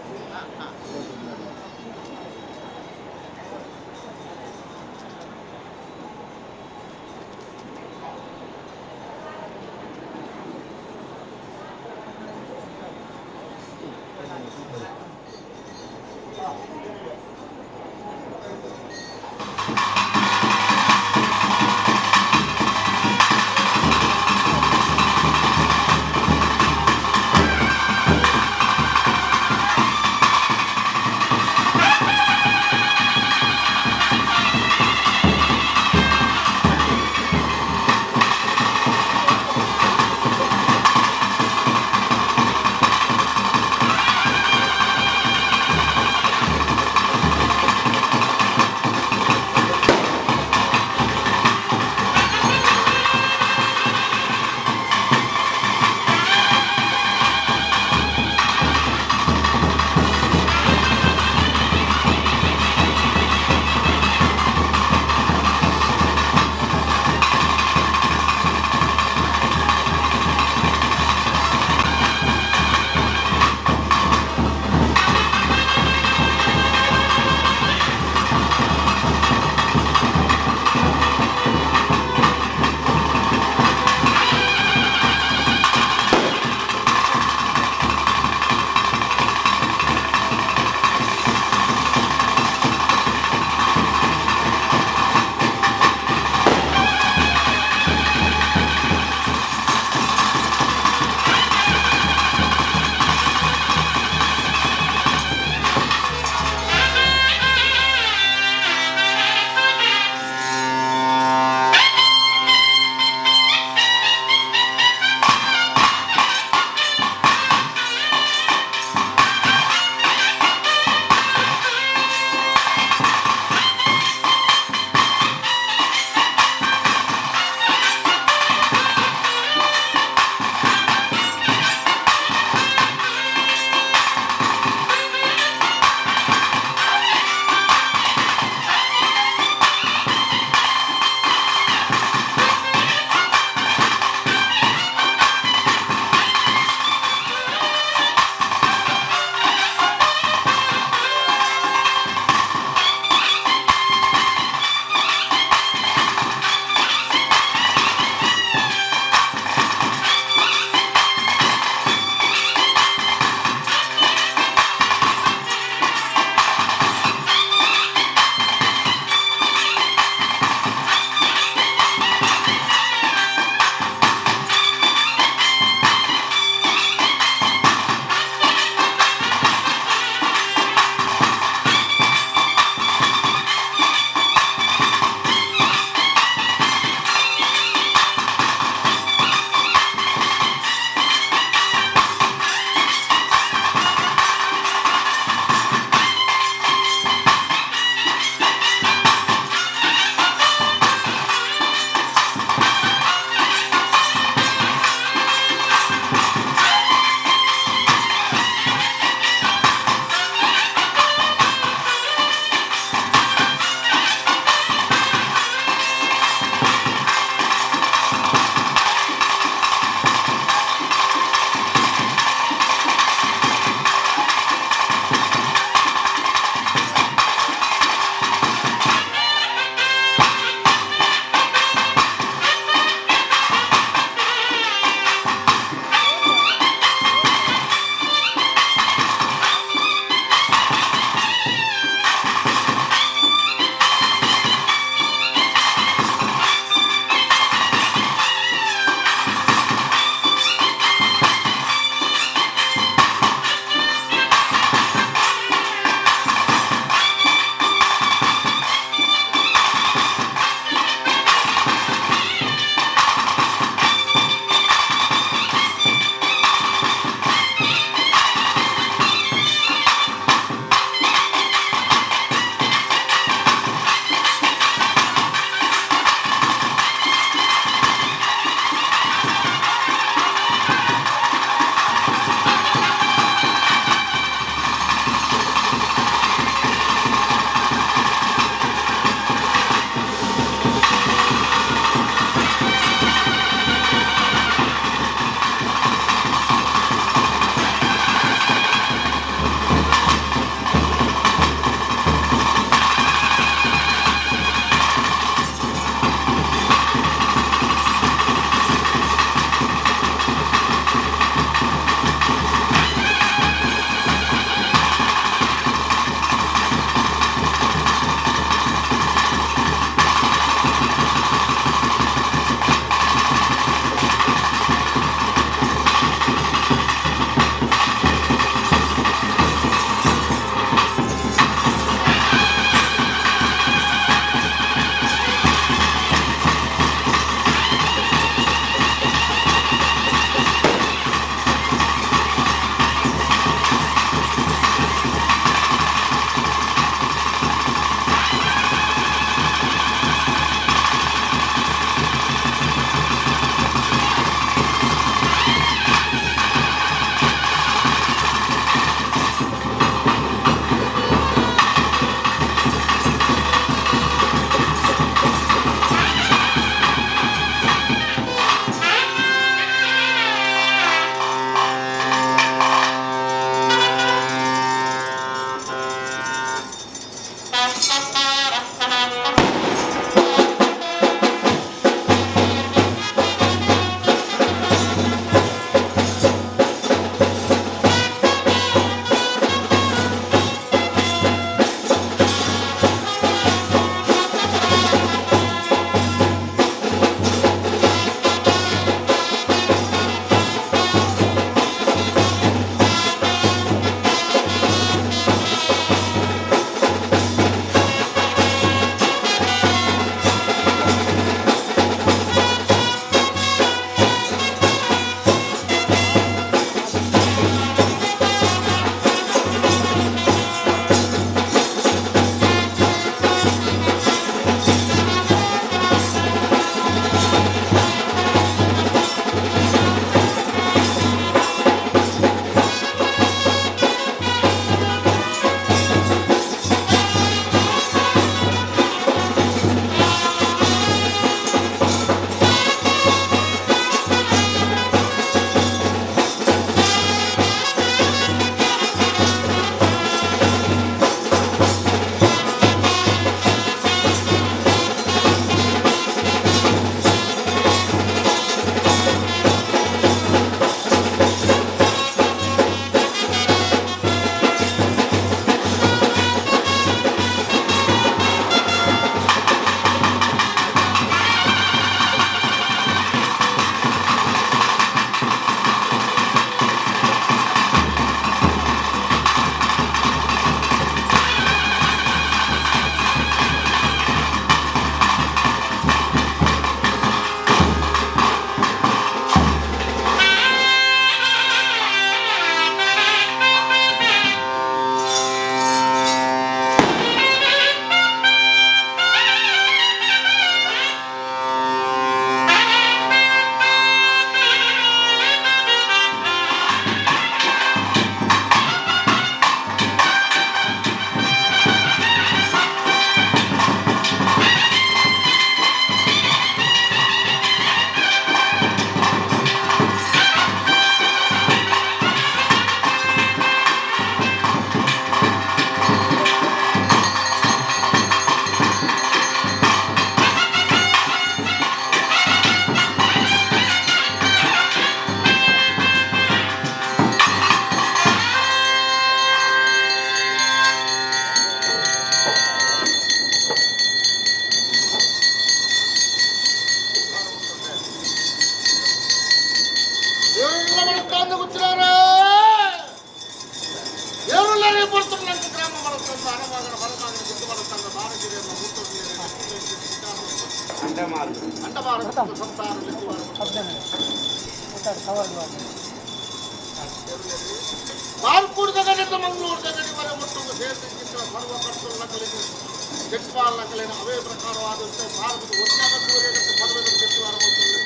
ಅವೇ ಪ್ರಕಾರವಾದಂತೆ ಭಾರತದ ಉನ್ನತ ಸೂರ್ಯನ ಸರ್ವದ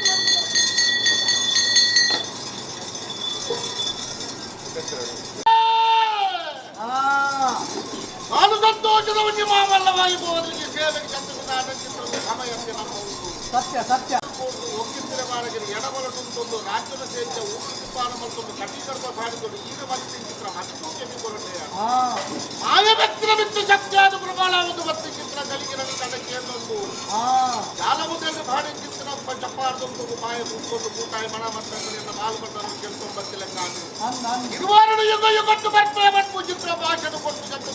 ನಾನು ಸಂತೋಷದ ಮಾಮಲ್ಲವಾಗಿ ಹೋದರಿಗೆ ಸೇವೆಗೆ ಚಂದ್ರಕುಮಾರ ಚಿತ್ರದ ಸಮಯಕ್ಕೆ ನಮ್ಮ ಉಂಟು. ಸತ್ಯ ಸತ್ಯ. ಒಕ್ಕಿತ್ತಿರ ಬಾರಗಿರಿ ಎಡಬಲಟುಂಟೊಂದು ರಾಜ್ಯದ ಸೇರಿದ ಊರು ತಿಪ್ಪಾನ ಮತ್ತೊಂದು ಕಟಿಗರ್ಭ ಸಾಡಿದೊಂದು ಈರ ಮತ್ತಿನ ಚಿತ್ರ ಹತ್ತು ಕೆಮಿಕೊರಟೆಯ ಮಾಯ ವ್ಯಕ್ತಿರ ಮಿತ್ತು ಶಕ್ತಿಯಾದ ಪ್ರಬಲ ಒಂದು ಬತ್ತಿ ಚಿತ್ರ ಕಲಿಗಿರ ಕೇಂದ್ರೊಂದು ಜಾಲಮುದ್ರನ್ನು ಭಾಡಿ ಚಿತ್ರ ಚಪ್ಪಾರ್ದೊಂದು ಮಾಯ ಕೂತ್ಕೊಂಡು ಕೂಟಾಯ ಮಣ ಮತ್ತಂಗಡಿಯನ್ನು ಬಾಲು ಬಂಡನ್ನು ಕೆಲ್ಕೊಂಡು ಬತ್ತಿಲೆಕ್ಕ ಇರುವಾರನು ಯುಗ ಯುಗಟ್ಟು ಬರ್ಪೆ ಮಟ್ಟು ಚಿತ್ರ ಭಾಷಣ ಕೊಟ್ಟು ಜಂತು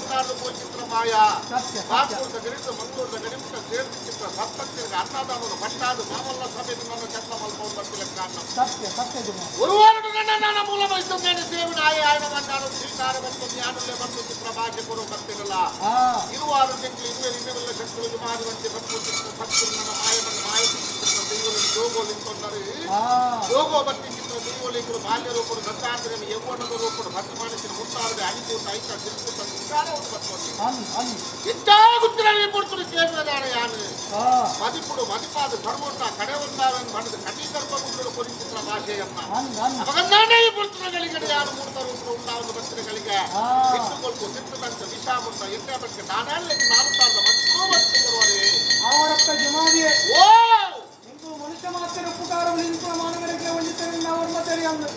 ಚಿತ್ರ ಮಾಯ ಬಾಗ್ಪುರದ ಗಣಿತ ಮಂಗಳೂರದ ಗಣಿತ ಸೇರ್ತಿ ಚಿತ್ರ ಸತ್ತತ್ತಿರ ಅನ್ನದಾನರು ಭಟ್ಟಾದು ಮಾಮಲ್ಲ ಸಭೆ ನನ್ನ ಚಂದ ಮಲ್ಕೊಂಡು ಬತ್ತಿಲೆಕ್ಕ ಸತ್ಯ ಸತ್ಯ. ಒರುವಾರನು ನನ್ನ ಮೂಲ ವಹಿಸಿದ್ದೇನೆ ಸೇವಿನ ಆಯ ಆಯನ ಬಂದಾನು ಸ್ವೀಕಾರ ಮತ್ತು ಜ್ಞಾನಲ್ಲೇ ಬಂದು ಚಿತ್ರ ಭಾಷೆ ಕೊಡು ಬರ್ತಿರಲ್ಲ ಇರುವಾರು ತಿಂಗಳು ಇರುವೆ ಇನ್ನುವೆಲ್ಲ ಶಕ್ತಿಗಳು ಮಾಡುವಂತೆ ಬಂದು ಚಿತ್ರ ಸತ್ತು ನನ್ನ ಮಾಯವನ್ನು ಮಾಯ ಚಿತ್ರ ದೈವಗಳು ಜೋಗೋ ನಿಂತೊಂದರೆ ಯೋಗೋ ಬತ್ತಿ ಚಿತ್ರ ದೈವಲಿಂಗರು ಬಾಲ್ಯ ರೂಪಡು ದತ್ತಾತ್ರೇಯ ಯೌವನದ ರೂಪಡು ಭಕ್ತಿ ಮನಸ್ಸಿನ ಮುತ್ತಾರದ ಅಣಿಕೂಟ ಐತ ಸಿಲ್ಕೂಟ ವಿಚಾರವನ್ನು ಬರ್ತದೆ ಹೆಚ್ಚಾಗುತ್ತಿರಲಿ ಪುರ್ತುಡು ಸೇರಿದಾರೆ ಯಾನು ಮದಿಪುಡು ಮದಿಪಾದ ಸರ್ವೋಟ ಕಡೆ ಒಂದಾವನ್ ಬಣ್ಣದ ಕಟೀಕರ್ಪ ಗುಂಡು ಕೊರಿಚಿತ್ರ ಭಾಷೆಯನ್ನ ಅಪಗಂದಾನೇ ಈ ಪುರ್ತುಗಳಿಗೆ ಯಾರು ಮೂರ್ತ ರೂಪಡು ಉಂಡಾವನು ಭಕ್ತರುಗಳಿಗೆ ಸಿಟ್ಟುಕೊಲ್ಪು ಸಿಟ್ಟದಂತ ವಿಷಾಮುಂಟ ಎಟ್ಟೆ ಬಟ್ಕೆ ನಾನಾಳೆ ನಾಲ್ಕಾದ ಮದಿಪು ಬತ್ತಿ ಕೊರುವರೆ ಅವರಪ್ಪ ಜುಮಾದಿಯೇ ಓ ಇಂದು ಮನುಷ್ಯ ಮಾತ್ರ ಉಪಕಾರ ಉಳಿದಿರುವ ಮಾನವರಿಗೆ ಒಂಜಿತರಿಂದ ಅವರ ತೆರೆಯಂದು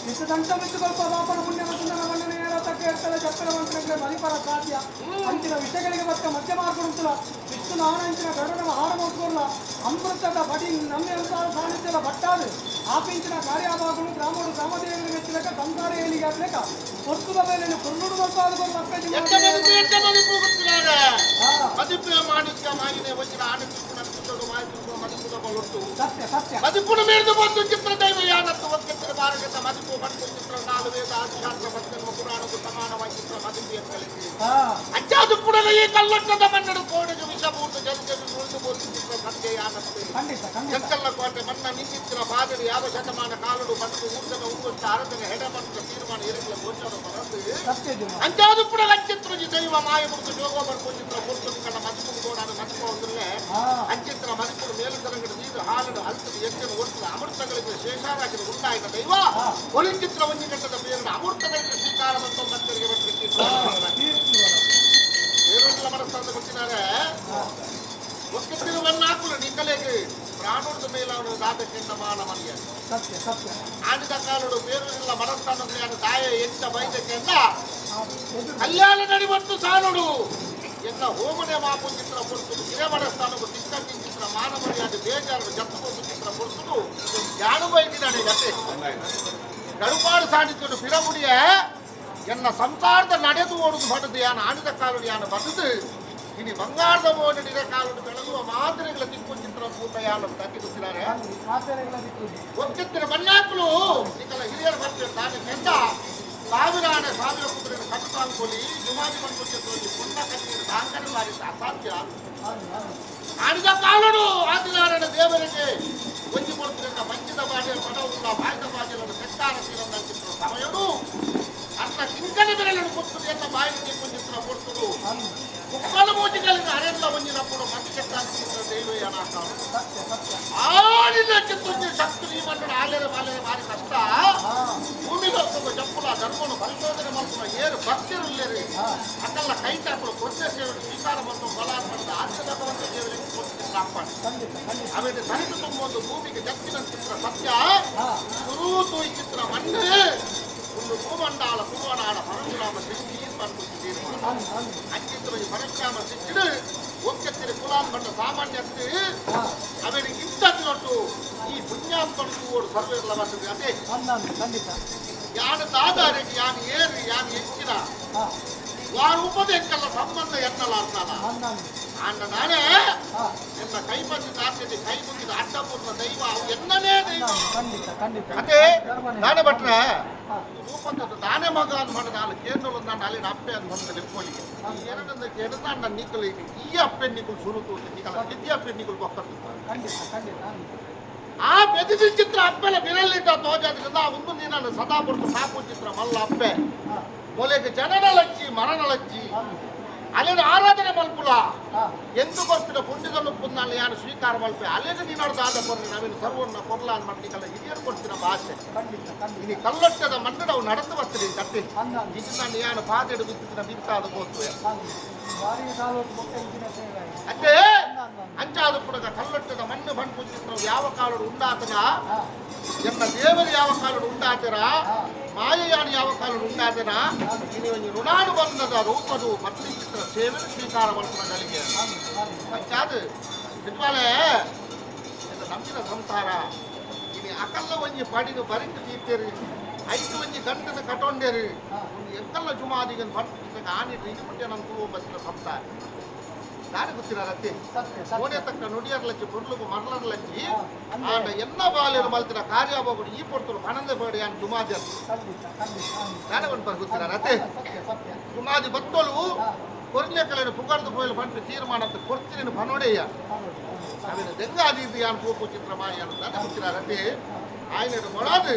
ಇಷ್ಟು ದಂಟ ಮಿತ್ತುಕೊಲ್ಪ ಬಾಪನ ಪುಣ್ಯ ಮತ್ತು ಮಣ್ಣನ ಏರ ತಕ್ಕ ಎತ್ತಲ ಚಕ್ಕರ ಮಂತ್ರಗಳ ಮಲಿಪರ ಸಾಧ್ಯ ಅಂಚಿನ ವಿಷಯಗಳಿಗೆ ಬಕ್ಕ ಮಧ್ಯ ಮಾರ್ಪಡುತ್ತಲ ವಿಷ್ಣು ನಾನಂಚಿನ ಗರುಡನ ಹಾರ ಮೋಸ್ಕೊರ್ಲ ಅಮೃತದ ಬಡಿ ನಮ್ಮ ಸಾನ್ನಿಧ್ಯದ ಭಟ್ಟಾದು ಆಪಿಂಚಿನ ಕಾರ್ಯಭಾಗಗಳು ಗ್ರಾಮರು ಗ್ರಾಮದೇವರಿಗೆ ಮೆಚ್ಚಲಕ ಸಂಸಾರ ಏಳಿಗೆ ಆಗ್ಲೇಕ ಹೊತ್ತು ಬಗೆಯನ್ನು ಕುರುಡು ಮಲ್ಪಾದ ಮಕ್ಕ ಎಟ್ಟ ಮದಿಪು ಎಟ್ಟ ಮದಿಪು ಗೊತ್ತಿದ್ದಾರೆ ಮದಿಪು ಮಾಣಿಕ್ಯ ಮಾಯಿನೆ ವಜ್ರ ಆನೆ ತಿರುಗುಣ ಕುಂದಡು ಮಾಯ ತಿರುಗುಣ ಮದಿಪುದ ಬಲೊಟ್ಟು ಸತ್ಯ ಸತ್ಯ. ಮದಿಪುನ ಮೇರ್ದು ಬಂದು ಚಿತ್ರ ದೈವ ಯಾನತ್ತು ಒಕ್ಕೆತ್ತಿರ ಬಾರಗತ ಮದಿಪು ಬಂದು ಚಿತ್ರ ನಾಲು ವೇದ ಆದಿಶಾಸ್ತ್ರ ಮತ್ತನ್ಮ ಪುರಾಣಕ್ಕೂ ಸಮಾನವಾಗಿ ಚಿತ್ರ ಮದಿಪು ಎಕ್ಕಲಿದೆ ಅಜ್ಜಾದು ಪುಡಗ ಈ ಕಲ್ಲೊಟ್ಟದ ಮನ್ನಡು ಕೋಡೆಗೆ ವಿಷಭೂತ ಜನಜನ ಉಳಿದು ಬೋತು ಚಿತ್ರ ಸಂಜೆ ಯಾನತ್ತು ಖಂಡಿತ ಖಂಡಿತ. ಜಕ್ಕಲ್ಲ ಕೋಟೆ ಮನ್ನ ನಿಂದಿತ್ತಿನ ಬಾದಡಿ ಯಾವ ಶತಮಾನ ಕಾಲಡು ಬಂದು ಊರ್ಜನ ಉರುವತ್ತ ಅರದನ ಹೆಡ ಬಂದ ತೀರ್ಮಾನ ಇರಲಿಲ್ಲ ಗೋಚರ ಬರದು ಸತ್ಯ ಜುಮಾ. ಅಂಚಾದು ಪುಡಗ ಚಿತ್ರ ದೈವ ಮಾಯ ಮುಡಿದು ಜೋಗೋ ಬರ್ಕೋ ಚಿತ್ರ ಪುರ್ತು ಕಣ್ಣ ಮದಿಪು ಗೋಡಾದ ಮದಿಪು ಒಂದಲ್ಲೇ ಅಂಚಿತ್ರ ಮದಿಪುಡು ಮೇಲು ತರಂಗಡ ನೀರು ಹಾಲಡು ಅಲ್ತದ ಎಚ್ಚನ ಒಟ್ಟು ಅಮೃತಗಳಿಗೆ ಶೇಷಾರಾಗಿದ ಉಂಟಾಯಿತ ದೈವ ಒಲಿಚಿತ್ರ ಒಂಜಿ ಗಂಟದ ಬೇರೆ ಅಮೃತಗಳಿಗೆ ಸ್ವೀಕಾರ ಮತ್ತು ಭಕ್ತರಿಗೆ ಬೇರೊಂದಲ ಮನಸ್ಸನ್ನು ಕೊಟ್ಟಿದ್ದಾರೆ ಒಕ್ಕಿತ್ತಿರುವನ್ನಾಕುಲು ನಿಕಲೆಗೆ ಪ್ರಾಣುರ್ದ ಮೇಲೆ ಅವನು ದಾತಕ್ಕಿಂತ ಮಾನವನಿಯ ಸತ್ಯ ಸತ್ಯ. ಆಡಿದ ಕಾಲುಡು ಬೇರೂರಿಲ್ಲ ಮನಸ್ಸಾನ ತಾಯ ಎಂತ ಬೈದಕ್ಕೆಂದ ಕಲ್ಯಾಣ ನಡಿಬಟ್ಟು ಸಾಲುಡು ಎನ್ನ ಹೋಮನೆ ಮಾಪು ಚಿತ್ರ ಪುರ್ತುಡು ಹಿರೇಮಠಸ್ಥಾನವು ತಿಕ್ಕಂಟಿ ಚಿತ್ರ ಮಾನವರಿಯಾದ ಬೇಜಾರು ಜಪ್ಪು ಚಿತ್ರ ಪುರ್ತುಡು ಜಾನು ಬೈದಿನಾಡೆ ಗತೆ ಕಡುಪಾಡು ಸಾಣಿಕೊಂಡು ಪಿರಮುಡಿಯ ಎನ್ನ ಸಂಸಾರದ ನಡೆದು ಓಡುದು ಬಡದು ಯಾನ ಆಡಿದ ಕಾಲುಡು ಯಾನ ಬದುದು ಇನಿ ಬಂಗಾರದ ಮೋಡಿದ ಕಾಲುಡು ಬೆಳಗುವ ಮಾದರಿಗಳ ದಿಕ್ಕು ಚಿತ್ರ ಭೂತ ಯಾನ ತಟ್ಟಿ ಗೊತ್ತಿದ್ದಾರೆ ಒಕ್ಕಿತ್ತಿನ ಮನ್ನಾಕ್ಲು ನಿಕಲ ಹಿರಿಯರು ಬರ್ತಾರೆ ತಾನೇ ಕೆಂದ ಸಾವಿರಾಣೆ ಸಾವಿರ ಕುದುರೆ ಕಟ್ಟುತ್ತಾಂಕೊಲಿ ಜುಮಾದಿ ಬಂದು ಪುಣ್ಯ ಕಣ್ಣೀರು ದಾಂಕನೆ ಮಾಡಿದ ಅಸಾಧ್ಯ ಆಡಿದ ಕಾಲುಡು ಆದಿನಾರಾಯಣ ದೇವರಿಗೆ ಒಂಜಿ ಕೊಡ್ತಿರಕ್ಕ ಮಂಚಿದ ಬಾಡಿಯ ಪಡವುಲ್ಲ ಬಾಯ್ದ ಬಾಜಲನ್ನು ಕೆಟ್ಟಾರ ತೀರಂದ ಚಿತ್ರ ಸಮಯಡು ಅರ್ಥ ಕಿಂಕನ ಬೆರಳನ್ನು ಕೊಡ್ತದೆ ಎಲ್ಲ ಬಾಯಿಗೆ ಚಿತ್ರ ಕೊಡ್ತದು ಮುಕ್ಕಲು ಮೂಜಿಗಳಿಂದ ಅರೆಲ್ಲ ಒಂಜಿನప్పుడు ಮತಿ ಕೆಟ್ಟಾರ ಚಿತ್ರ ದೈವ ಆಡಿದ ಚಿತ್ರ ಶಕ್ತಿ ಈ ಮಣ್ಣು ಆಲೆರೆ ಬಾಲೆರೆ ಭಾರಿ ಕಷ್ಟ ಭೂಮಿಗೆ ಜಪ್ಪುಲ ಧರ್ಮನು ಪರಿಶೋಧನೆ ಮಾಡ್కున్న ಏರು ಭಕ್ತಿರುಲ್ಲೇರಿ ಅಕಲ್ಲ ಕೈಟಾಕುಲು ಕೊಟ್ಟೆ ಸೇವೆ ಸ್ವೀಕಾರ ಮತ್ತು ಬಲ ಪಡೆದ ಆದ್ಯ ಭಗವಂತ ದೇವರಿಗೆ ಕೊಟ್ಟು ಕಾಪಾಡಿ ಆಮೇಲೆ ಸರಿದು ತುಂಬೊಂದು ಭೂಮಿಗೆ ಜತ್ತಿನ ಚಿತ್ರ ಸತ್ಯ ಗುರು ತೋಯ್ ಚಿತ್ರ ಮಣ್ಣು ಒಂದು ಭೂಮಂಡಾಲ ಭುವನಾಡ ಪರಶುರಾಮ ಸಿಕ್ಕಿ ತೀರ್ಮಾನ ಅಂಚಿತ್ರ ಪರಶುರಾಮ ಸಿಕ್ಕಿಡು ಒಕ್ಕೆತ್ತಿರ ಕುಲಾನ್ ಬಂಡ ಸಾಮಾನ್ಯಕ್ಕೆ ಅವನಿಗೆ ಇಂಥದ್ದು ಈ ಪುಣ್ಯಾತ್ಮನು ಓಡು ಸರ್ವೇರ್ಲ ಬರ್ತದೆ ಅದೇ ಯಾನು ದಾದಾರಿಗೆ ಯಾನು ಏರು ಯಾನು ಹೆಚ್ಚಿನ ವಾರ ಉಪದೇಕಲ್ಲ ಸಂಬಂಧ ಎನ್ನಲಾರ್ತಾನ ಅಣ್ಣ ನಾನೇ ಎನ್ನ ಕೈ ಬಂದು ನಾಲ್ಕೈದು ಕೈ ಮುಗಿದ ಅಡ್ಡಪೂರ್ಣ ದೈವ ಅವು ಎನ್ನನೇ ದೈವ ಅದೇ ನಾನೇ ಭಟ್ರೆ ರೂಪದ್ದು ನಾನೇ. ಯಾನೆ ಮಗ ಅನ್ಮಂಡ ಆಲು ಕೇಂದ್ರ ಅಲ್ಲಿನ ಅಪ್ಪೆ ಅನ್ಮಂಡ ಲೆಪ್ಪೊಲಿಗೆ ಎರಡಂದ ಕೇಂದ್ರ ನಿಕಲು ಈ ಅಪ್ಪೆ ನಿಕುಲು ಸುರುತು ನಿಕಲ ಕಿದ್ದಿ ಅಪ್ಪೆ ನಿಕುಲು ಬೊಕ್ಕತ್ತು ಖಂಡಿತ ಖಂಡಿತ. ಆ ಬೆದಿಸಿ ಚಿತ್ರ ಅಪ್ಪೆಲ ಬಿರಲಿಟ್ಟ ತೋಜಾದ್ರಿಂದ ಒಂದು ನೀನನ್ನು ಸದಾ ಪುರ್ತು ಸಾಪು ಚಿತ್ರ ಮಲ್ಲ ಅಪ್ಪೆ ಮೊಲೆಗೆ ಜನನ ಲಚ್ಚಿ ಮರಣ ಲಚ್ಚಿ ಅಲ್ಲಿನ ಆರಾಧನೆ ಮಲ್ಪುಲ ಎಂದು ಕೊರ್ಪಿನ ಪುಣ್ಯದಲ್ಲೂ ಪುನ್ನಾಲ ಯಾರು ಸ್ವೀಕಾರ ಮಲ್ಪೆ ಅಲ್ಲಿಗೆ ನೀನು ದಾದ ಕೊರ್ಲಿ ನವೀನ ಸರ್ವನ್ನ ಕೊರ್ಲ ಅನ್ ಮಾಡ್ಲಿಕ್ಕೆಲ್ಲ ಹಿರಿಯರು ಕೊಡ್ತಿನ ಭಾಷೆ ಖಂಡಿತ ಖಂಡಿತ. ಇನಿ ಕಲ್ಲೊಟ್ಟದ ಮಣ್ಣು ನಾವು ನಡೆದು ಬರ್ತೀನಿ ಕಟ್ಟಿ ಅಂದ ಇದು ನಾನು ಯಾನು ಪಾದೆಡು ಬಿತ್ತಿನ ಬಿತ್ತಾದ ಗೋತು ಬಾರಿ ಕಾಲೋಟ್ ಮೊಕ್ಕ ಇಂಚಿನ ಸೇವೆ. ಅದೇ ಅಂಚಾದ ಪುಡಗ ಕಲ್ಲೊಟ್ಟದ ಮಣ್ಣು ಬಣ್ಪು ಚಿತ್ರ ಯಾವ ಕಾಲಡು ಉಂಡಾತನ ಎನ್ನ ದೇವರು ಯಾವ ಕಾಲಡು ಉಂಡಾತನ ಮಾಯೆಯಾನು ಯಾವ ಕಾಲಡು ಉಂಡಾತನ ಇನಿ ಒಂಜಿ ಋಣಾನು ಬಂದದ ರೂಪದು ಪತ್ನಿ ಚಿತ್ರ ಸೇವೆ ಸ್ವೀಕಾರ ಮಲ್ಪುನ ಅಂಚಾದ ನಿಜವಾಲೆ ನಂಬಿನ ಸಂಸಾರ ಇನಿ ಅಕಲ್ಲ ಒಂಜಿ ಪಡಿನು ಬರಿತು ತೀರ್ತೇರಿ ಐದು ಒಂಜಿ ಗಂಟದ ಕಟೊಂಡೇರಿ ಒಂದು ಎಂಕಲ್ಲ ಜುಮಾದಿಗನ್ ಪಟ್ಟು ಆನಿಟ್ಟು ಇದು ಮುಟ್ಟೆ ನಮ್ಮ ತೂವ ಬತ್ತಿನ ಸಂಸಾರ ದಾನಿ ಗೊತ್ತಿರ ರತ್ತೆ ಸತ್ಯ ಸತ್ಯ. ಓಡೆ ತಕ್ಕ ನುಡಿಯರ್ಲಚ್ಚಿ ಪುರ್ಲುಗು ಮರ್ಲರ್ಲಚ್ಚಿ ಆಂಡ ಎನ್ನ ಬಾಲ್ಯರು ಮಲ್ತಿನ ಕಾರ್ಯ ಹೋಗುಡು ಈ ಪೊರ್ತುಲು ಪಣಂದೆ ಬೇಡಿ ಆನ್ ಜುಮಾದಿ ಖಂಡಿತ ಖಂಡಿತ. ದಾನೆ ಒಂದು ಪರ್ ಗೊತ್ತಿರ ರತ್ತೆ ಸತ್ಯ ಸತ್ಯ. ಜುಮಾದಿ ಬತ್ತೋಲು ಕೊರ್ಲೆಕಲೇನು ಪುಗರ್ದು ಪೋಯಲು ಪಂಪಿ ತೀರ್ಮಾನ ಕೊರ್ತಿನ ಪನೋಡೆಯ ಅವಿನ ದೆಂಗಾದಿ ಯಾನ್ ಪೂಪು ಚಿತ್ರ ಮಾಯ ದಾನೆ ಗೊತ್ತಿರ ರತ್ತೆ ఆయన మొడాదు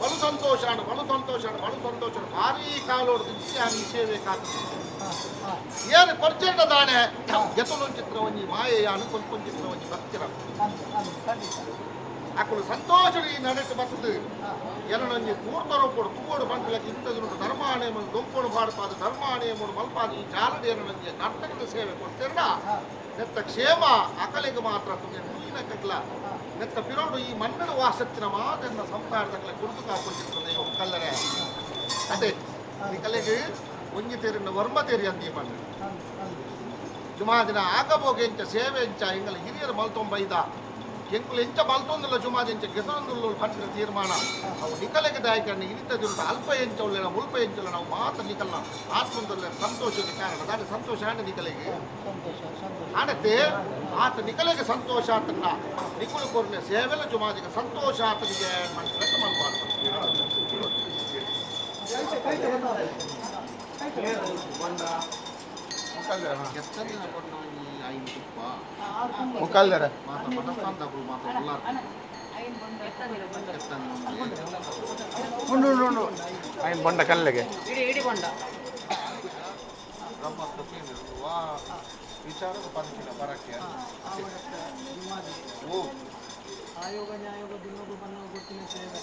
బలు సంతోషాన్ని బలు సంతోషాన్ని బలు సంతోషాన్ని భారీ కాలోడు దించి ఆమె సేవే కాదు ಏನು ಕೊರ್ಚೆಂಡ ದಾನೆ ಗೆತಲು ಚಿತ್ರ ಒಂಜಿ ಮಾಯೆಯಾನು ಕೊಲ್ಪೊಂದು ಚಿತ್ರ ಒಂಜಿ ಭಕ್ತಿರ ಅಕುಲು ಸಂತೋಷಡು ಈ ನಡೆಟ್ ಬರ್ತದೆ ಏನೊಂಜಿ ಪೂರ್ತರು ಕೊಡು ತೂವಡು ಬಂಟ್ಲಕ್ಕೆ ಇಂಥದ್ದು ಧರ್ಮಾಣೆ ದೊಂಪೊಡು ಪಾಡ್ಪಾದು ಧರ್ಮಾಣೆ ಮೂಡು ಮಲ್ಪಾದು ಈ ಜಾಲಡು ಏನೊಂಜಿ ನರ್ತಕದ ಸೇವೆ ಕೊಡ್ತಿರಡ ನೆತ್ತ ಕ್ಷೇಮ ಅಕಲಿಗೆ ಮಾತ್ರ ತುಗೆ ಕಗ್ಲ ನೆತ್ತ ಪಿರೋಡು ಈ ಮಣ್ಣು ವಾಸತ್ತಿನ ಮಾತೆನ್ನ ಸಂಸಾರದಕ್ಕಲೆ ಕುಡಿದು ಕಾಪುತ್ತಿರ್ತದೆ ಒಕ್ಕಲ್ಲರೆ ಅದೇ ನಿಕಲೆಗೆ ಒಂಜಿ ತೇರಿನ ವರ್ಮ ತೇರಿ ಅಂದಿ ಮಣ್ಣು ಜುಮಾದಿನ ಆಗಬೋಗೆ ಎಂಚ ಸೇವೆ ಎಂಚ ಎಂಗಲ ಹಿರಿಯರು ಮಲ್ತೊಂಬೈದ ಎಂಕುಲು ಎಂಚ ಮಲ್ತೊಂದಿಲ್ಲ ಜುಮಾದಿ ಎಂಚ ಗೆಸರೊಂದುಲ್ಲ ಪಂಡಿನ ತೀರ್ಮಾನ ಅವು ನಿಕಲೆಗೆ ದಾಯಕಣ್ಣ ಇನಿತ ದಿನ ಅಲ್ಪ ಎಂಚ ಉಳ್ಳೆನ ಮುಲ್ಪ ಎಂಚ ನಾವು ಮಾತ್ರ ನಿಕಲ್ನ ಆತ್ಮದಲ್ಲ ಸಂತೋಷದ ಕಾರಣ ದಾನಿ ಸಂತೋಷ ಆಂಡ ನಿಕಲೆಗೆ ಆನತ್ತೆ ಆತ ನಿಕಲೆಗೆ ಸಂತೋಷ ಆತನ್ನ ನಿಕುಲು ಕೊರ್ನೆ ಸೇವೆಲ ಜುಮಾದಿಗೆ ಸಂತೋಷ ಆತನಿಗೆ ಮನ್ಸು ಮಲ್ಬಾರ್ದು. ಮುಕ್ಕಾಲ್ದಾರ ಉಂಡು ಉಂಡು ಉಂಡು ఆయన ಬೊಂಡ ಕಲ್ಲೆಗೆ ವಿಚಾರ ಪಂಚಿನ ಬರಕ್ಕೆ ಓ ಆಯೋಗ ನ್ಯಾಯೋಗ ದಿನೋಗು ಬನ್ನೋ ಗೊತ್ತಿನ ಸೇವೆ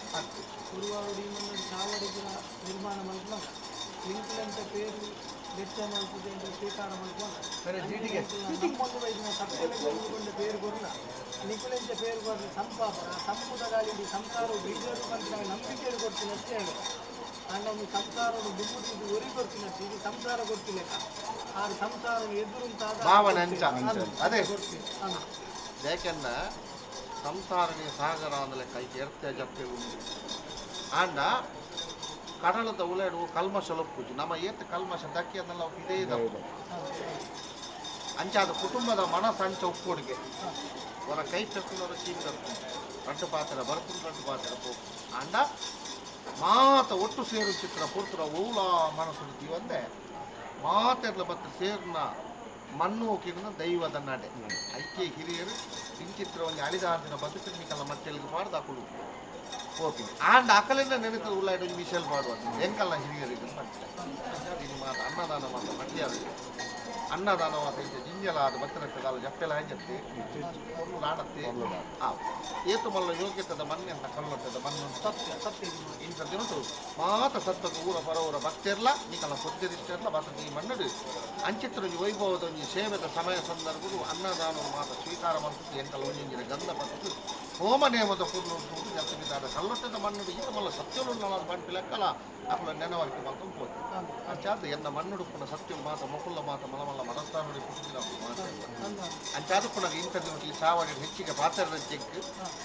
ಗುರುವಾರು ಈ ಮಣ್ಣು ಚಾವಡಿಗಳ ನಿರ್ಮಾಣ ಮಲ್ಪುವಾಗ ಲಿಂಕ್ಲಂತ ಪೇರು ಬೆಚ್ಚ ಮಲ್ಪುದೆ ಅಂತ ಸ್ವೀಕಾರ ಮಲ್ಪುವಾಗ ನಮ್ಮೊಂದು ವಯಸ್ಸಿನ ಸತ್ಯಗೊಂಡ ಪೇರು ಕೊರುನ ನಿಕುಲೆಂಚ ಪೇರು ಕೊರ್ನ ಸಂಪಾಪನ ಸಂಪುಟ ಗಾಳಿ ಸಂಸಾರ ಬೀಜರು ಬಂದ ನಂಬಿಕೆಯನ್ನು ಕೊಡ್ತೀನಿ ಅಷ್ಟೇ ಹೇಳಿ ಆಂಡ ಒಂದು ಸಂಸಾರವನ್ನು ದುಮ್ಮುತ್ತಿದ್ದು ಒರಿ ಕೊಡ್ತೀನಿ ಅಷ್ಟೇ ಇದು ಸಂಸಾರ ಕೊಡ್ತಿಲ್ಲ ಆರು ಸಂಸಾರ ಎದುರುಂತಾದ ಭಾವನೆ ಅಂಚ ಅದೇ ಕೊಡ್ತೀನಿ ಯಾಕೆಂದ ಸಂಸಾರನೇ ಸಾಗರ ಅಂದ್ರೆ ಕೈ ಎರ್ತೆ ಜಪ್ಪೆ ಉಂಡು ಆಂಡ ಕಡಲದ ಉಳೆಡು ಕಲ್ಮಶ ಲೊಪ್ಪುಜಿ ನಮ್ಮ ಏತ್ ಕಲ್ಮಶ ದಕ್ಕಿ ಅದನ್ನೆಲ್ಲ ಇದೇ ಇದಾವೆ ಅಂಚಾದ ಕುಟುಂಬದ ಮನಸ್ಸು ಅಂಚ ಉಪ್ಪುಡಿಗೆ ಅವರ ಕೈ ತಕ್ಕುನವರು ಚೀಪ್ ತರ್ಕೊಂಡು ರಡ್ಡು ಪಾತ್ರ ಬರ್ಕೊಂಡು ರಡ್ಡು ಪಾತ್ರ ಪೋಪು ಆಂಡ ಮಾತ ಒಟ್ಟು ಸೇರು ಚಿತ್ರ ಪುರ್ತುರ ಓಲ ಮನಸ್ಸು ಒಂದೇ ಮಾತೆರ್ಲ ಬತ್ತ ಸೇರ್ನ ಮಣ್ಣು ಹೋಗಿನ ದೈವದ ನಡೆ ಐಕ್ಯ ಹಿರಿಯರು ಇಂಚಿತ್ರ ಒಂಜಿ ಅಳಿದಾಂತಿನ ಬದುಕಿನ ಮಟ್ಟೆಲ್ಗೆ ಪಾಡ್ದು ಅಕುಲು ಹೋಗಿ ಆಂಡ ಅಕಲಿಂದ ನೆನೆತ ಉಳ್ಳಾಯ್ಡು ಒಂಜಿ ಮಿಷಲ್ ಮಾಡುವ ಎಂಕಲ್ನ ಹಿರಿಯರಿಗೆ ಅಂಚಾದ್ ಇನಿ ಮಾತ ಅನ್ನದಾನ ಮಾತ ಮಟ್ಟಿ ಅನ್ನದಾನ ಮಾತ ಇಂಚ ಜಿಂಜಲ ಆದ ಬತ್ತರಕ್ಕದಾಲ ಜಪ್ಪೆಲ ಹಂಜತ್ತೆ ಪೊರ್ಲು ನಾಡತ್ತೆ ಆ ಏತು ಮಲ್ಲ ಯೋಗ್ಯತದ ಮಣ್ಣೆ ಅಂತ ಕಲ್ಲೊಟ್ಟದ ಮಣ್ಣು ಸತ್ಯ ಸತ್ಯ ಇಂಥ ದಿನಟು ಮಾತ ಸತ್ವದ ಊರ ಪರವರ ಭಕ್ತಿರ್ಲ ನಿಕಲ ಪುತ್ತಿರಿಷ್ಟರ್ಲ ಮಾತ ಈ ಮಣ್ಣಡು ಅಂಚಿತ್ರ ಒಂಜಿ ವೈಭವದ ಒಂಜಿ ಸೇವೆದ ಸಮಯ ಸಂದರ್ಭಡು ಅನ್ನದಾನ ಮಾತ ಸ್ವೀಕಾರ ಮಲ್ಪುತ್ತು ಎಂಕಲ ಒಂಜಿಂಜಿನ ಗಂಧ ಪತ್ತು ಹೋಮ ನೇಮದ ಪುರ್ಲು ಉಂಟು ಜಪ್ಪಿದಾದ ಕಲ್ಲೊಟ್ಟದ ಮಣ್ಣುಡು ಈತ ಮಲ್ಲ ಸತ್ಯಲು ಬಂಟಿ ಲೆಕ್ಕಲ ಅಕುಲ ನೆನವರಿಕೆ ಮಲ್ತೊಂದು ಪೋತು ಅಂಚಾದ ಎನ್ನ ಮಣ್ಣುಡು ಪುನ ಸತ್ಯಲು ಮಾತ ಮೊಕುಲ್ಲ ಮಾತ ಮಲಮಲ್ಲ ಮನಸ್ಥಾನುಡಿ ಪುಟ್ಟಿನ ಮಾತ ಅಂಚಾದ ಪುನಗ ಇಂಥ ದಿನಕ್ಕೆ ಈ ಚಾವಡಿ ಹೆಚ್ಚಿಗೆ ಪಾತ್ರೆರಂಚಿಕ್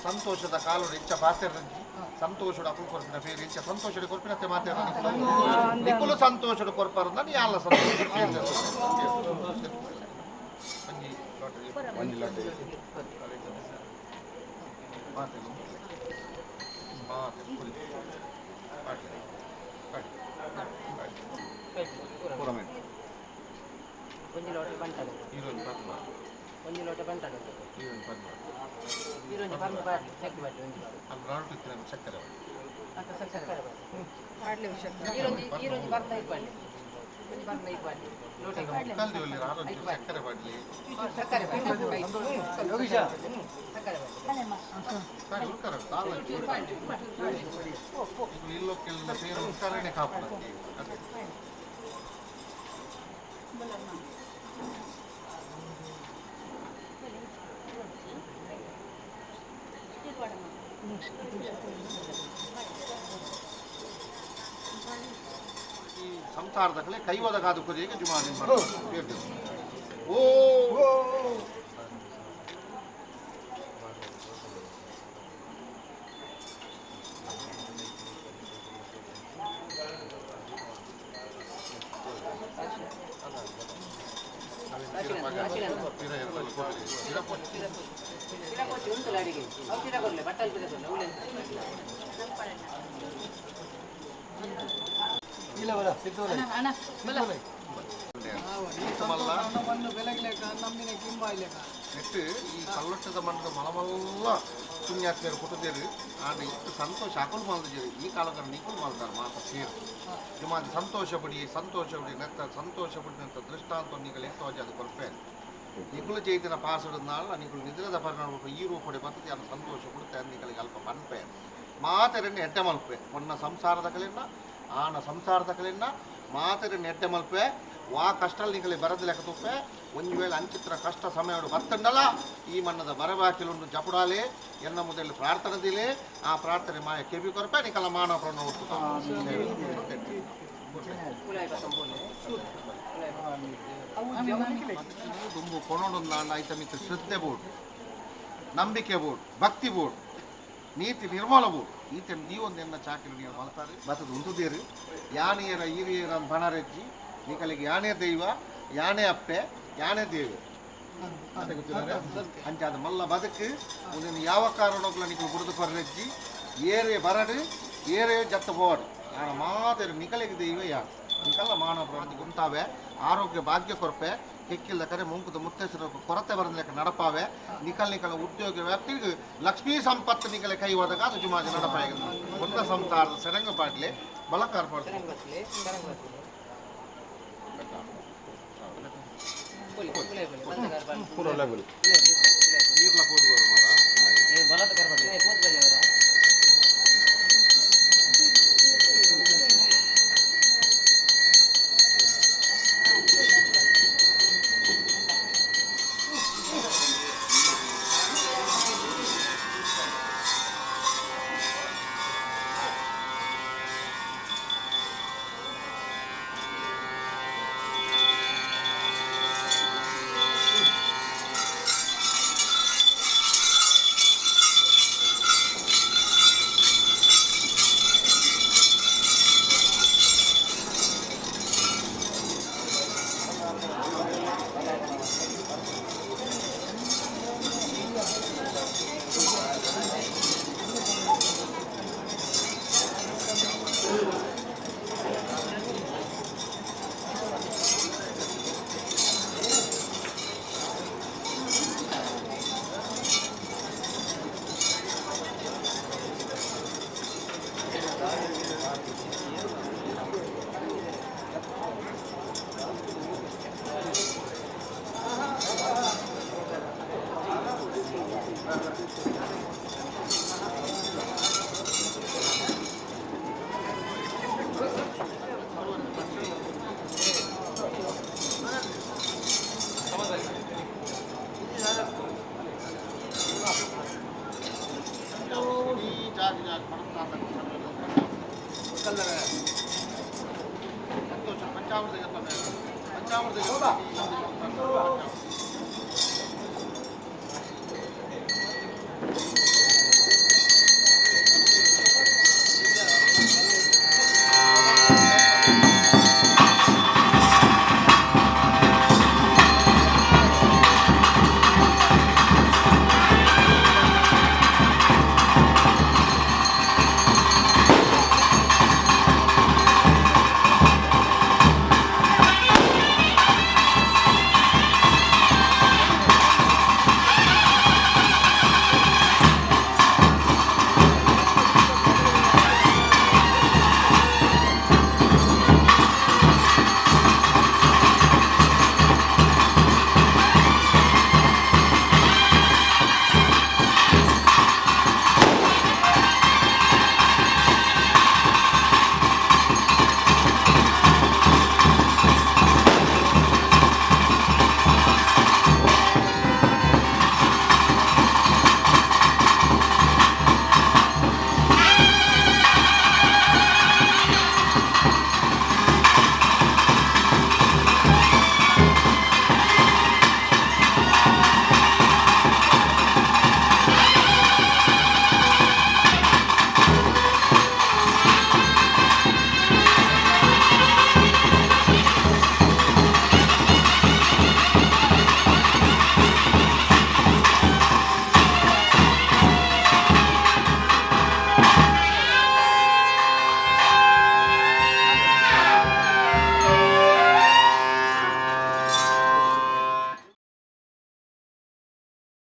ಸಂತೋಷದ ಕಾಲುಡು ಹೆಚ್ಚ ಪಾತ್ರೆರಂಚಿ ಸಂತೋಷಡು ಅಕುಲು ಕೊರ್ಪಿನ ಪೇರು ಹೆಚ್ಚ ಸಂತೋಷಡು ಕೊರ್ಪಿನತ್ತೆ ಮಾತೆ ನಿಕುಲು ಸಂತೋಷಡು ಕೊರ್ಪಾರಂದ ಯಾಲ ಸಂತೋಷ ಒಂಜಿ ಲಾಟರಿ. ಮಾತೆ ಮಾತೆ ಪುಲಿ. ಪಾಡ್ಲೆ. ಪಾಡ್ಲೆ. ಒಂಜಿ ಲೋಟ ಬಂಟಡು ಒಂಜಿ ಲೋಟ ಬಂಟಡು ಈರೊಂಜಿ ಪರ್ಂದ್ ಬಾರ್ಲಿ ಸೆಕ್ ಬಾರ್ಲಿ ಒಂಜಿ ಅತ್ತ ಸಕ್ಕರೆ ಬಾರ್ಲಿ ಈರೊಂಜಿ ಈರೊಂಜಿ ಪರ್ಂದ್ ಐಕ್ ಬಾರ್ಲಿ ಒಂಜಿ ಪರ್ಂದ್ ಐಕ್ ಬಾರ್ಲಿ ಲೋಟ ಐಕ್ ಬಾರ್ಲಿ ಐಕ್ ಬಾರ್ಲಿ ಸಕ್ಕರೆ ಬಾರ್ಲಿ ಸಕ್ಕರೆ ಬಾರ್ಲಿ ಈ ಸಂಸಾರದಕಲೆ ಕೈವದಗಾದ ಕೊರಿಯಗೆ ಜುಮಾದಿ ಓ ಪಿರ ಉಂಟಲ್ಲ ಅಡಿಗೆ ಅವು ಪಿರ ಕೊರ್ಲೆ ಬಟ್ಟಲ್ ಪಿರ ಕೊರ್ಲೆ ಉಳ್ಳೆ ಮಣ್ಣು ಬೆಲಗ್ಲೇಕ ನಮ್ಮಿನ ಕಿಂಬಾಯ್ಲೇಕ ನೆಟ್ಟು ಈ ಕಲ್ಲೊಟ್ಟದ ಮಣ್ಣದ ಮಲಮಲ್ಲ ಪುಣ್ಯಾತ್ಮೇರು ಪುಟ್ಟದೇರು ಆಂಡ ಇತ್ತು ಸಂತೋಷ ಅಕುಲು ಮಲ್ದಿಜೇರು ಈ ಕಾಲದ ನಿಕುಲು ಮಲ್ತಾರ ಮಾತ ಸೇರು ಜುಮಾದಿ ಸಂತೋಷ ಪಡಿ ಸಂತೋಷ ಪಡಿ ನೆತ್ತ ಸಂತೋಷ ಪಡಿನಂತ ದೃಷ್ಟಾಂತ ನಿಕಲ್ ಎತ್ತೋಜ ಅದು ಕೊರ್ಪೆ ನಿಕುಲು ಚೈತನ ಪಾಸಡನಾಳ ನಿಕುಲು ನಿದ್ರದ ಪರಿಣಾಮ ಈ ರೂಪಡೆ ಬರ್ತದೆ ಅನ್ನ ಸಂತೋಷ ಕೊಡುತ್ತೆ ನಿಕಲಿಗೆ ಅಲ್ಪ ಪನ್ಪೆ ಮಾತೆರನ್ನು ಎಡ್ಡೆ ಮಲ್ಪೆ ಒನ್ನ ಸಂಸಾರದ ಕಲಿನ ಆನ ಸಂಸಾರದ ಕಲಿನ ಮಾತೆರನ್ನು ಎಡ್ಡೆ ಮಲ್ಪೆ ವಾ ಕಷ್ಟಲ್ ನಿಕಲಿ ಬರದ್ ಲೆಕ್ಕ ತುಪ್ಪೆ ಒಂದು ವೇಳೆ ಅಂಚಿತ್ರ ಕಷ್ಟ ಸಮಯ ಬತ್ತಂಡಲ ಈ ಮಣ್ಣದ ಬರಬಾಕಿಲುಂಡು ಜಪುಡಾಲೆ ಎನ್ನ ಮೊದಲು ಪ್ರಾರ್ಥನೆ ಆ ಪ್ರಾರ್ಥನೆ ಮಾಯ ಕೆಬಿ ಕೊರಪೆ ನಿಕಲ ಮಾನವ ಪ್ರಣ ದುಂಬು ಕೊನೊಂದು ಐತ ಮಿತ್ತ ಶ್ರದ್ಧೆ ಬೋರ್ಡ್, ನಂಬಿಕೆ ಬೋರ್ಡ್, ಭಕ್ತಿ ಬೋರ್ಡ್, ನೀತಿ ನಿರ್ಮಲ ಬೋರ್ಡ್. ಈತ ನೀವೊಂದು ಎನ್ನ ಚಾಕಿರಿ ನೀವು ಮಲ್ತಾರೆ ಬತ್ತದ ಉಂಟುದೇರು ಯಾನೆಯರ ಈರಿಯರ ಬಣರೆಜ್ಜಿ ನಿಕಲಿಗೆ ಯಾನೇ ದೈವ ಯಾನೇ ಅಪ್ಪೆ ಯಾನೇ ದೇವೆ ಅಂಚಾದ ಮಲ್ಲ ಬದುಕು ಉಂದೆನ್ ಯಾವ ಕಾರಣಕ್ಲ ನಿಕಲು ಬುಡ್ದು ಕೊರ್ರೆಜ್ಜಿ ಏರೇ ಬರಡು ಏರೇ ಜತ್ತ ಬೋಡು ಆನ ಮಾತೆರು ನಿಕಲಿಗೆ ದೈವ ಯಾರು ನಿಕಲ್ಲ ಮಾನವ ಪ್ರವೃತ್ತಿ ಗುಂತಾವೆ ಆರೋಗ್ಯ ಭಾಗ್ಯ ಕೊರಪೆ ಕೆಕ್ಕಿಲ್ದ ಕರೆ ಮುಂಕುದ ಮುತ್ತೇಶ್ವರ ಕೊರತೆ ಬರಂದ ನಡಪಾವೆ ನಿಕಲ್ ನಿಕಲ ಉದ್ಯೋಗ ವ್ಯಾಪ್ತಿಗೆ ಲಕ್ಷ್ಮೀ ಸಂಪತ್ತು ನಿಕಲೆ ಕೈ ಒದಗ ಅದು ಜುಮಾಜಿ ನಡಪಾಯ ಒಂದ ಸಂಸಾರದ ಸೆರಂಗ ಪಾಡ್ಲೆ ಬಲಕಾರ ಪಾಡ್ಲೆ ನೀರ್ಲ ಪೋದು ಬರೋ ಸಂತೋಷ ಪಂಚಾಮೃತ ಪಂಚಾಮೃತ.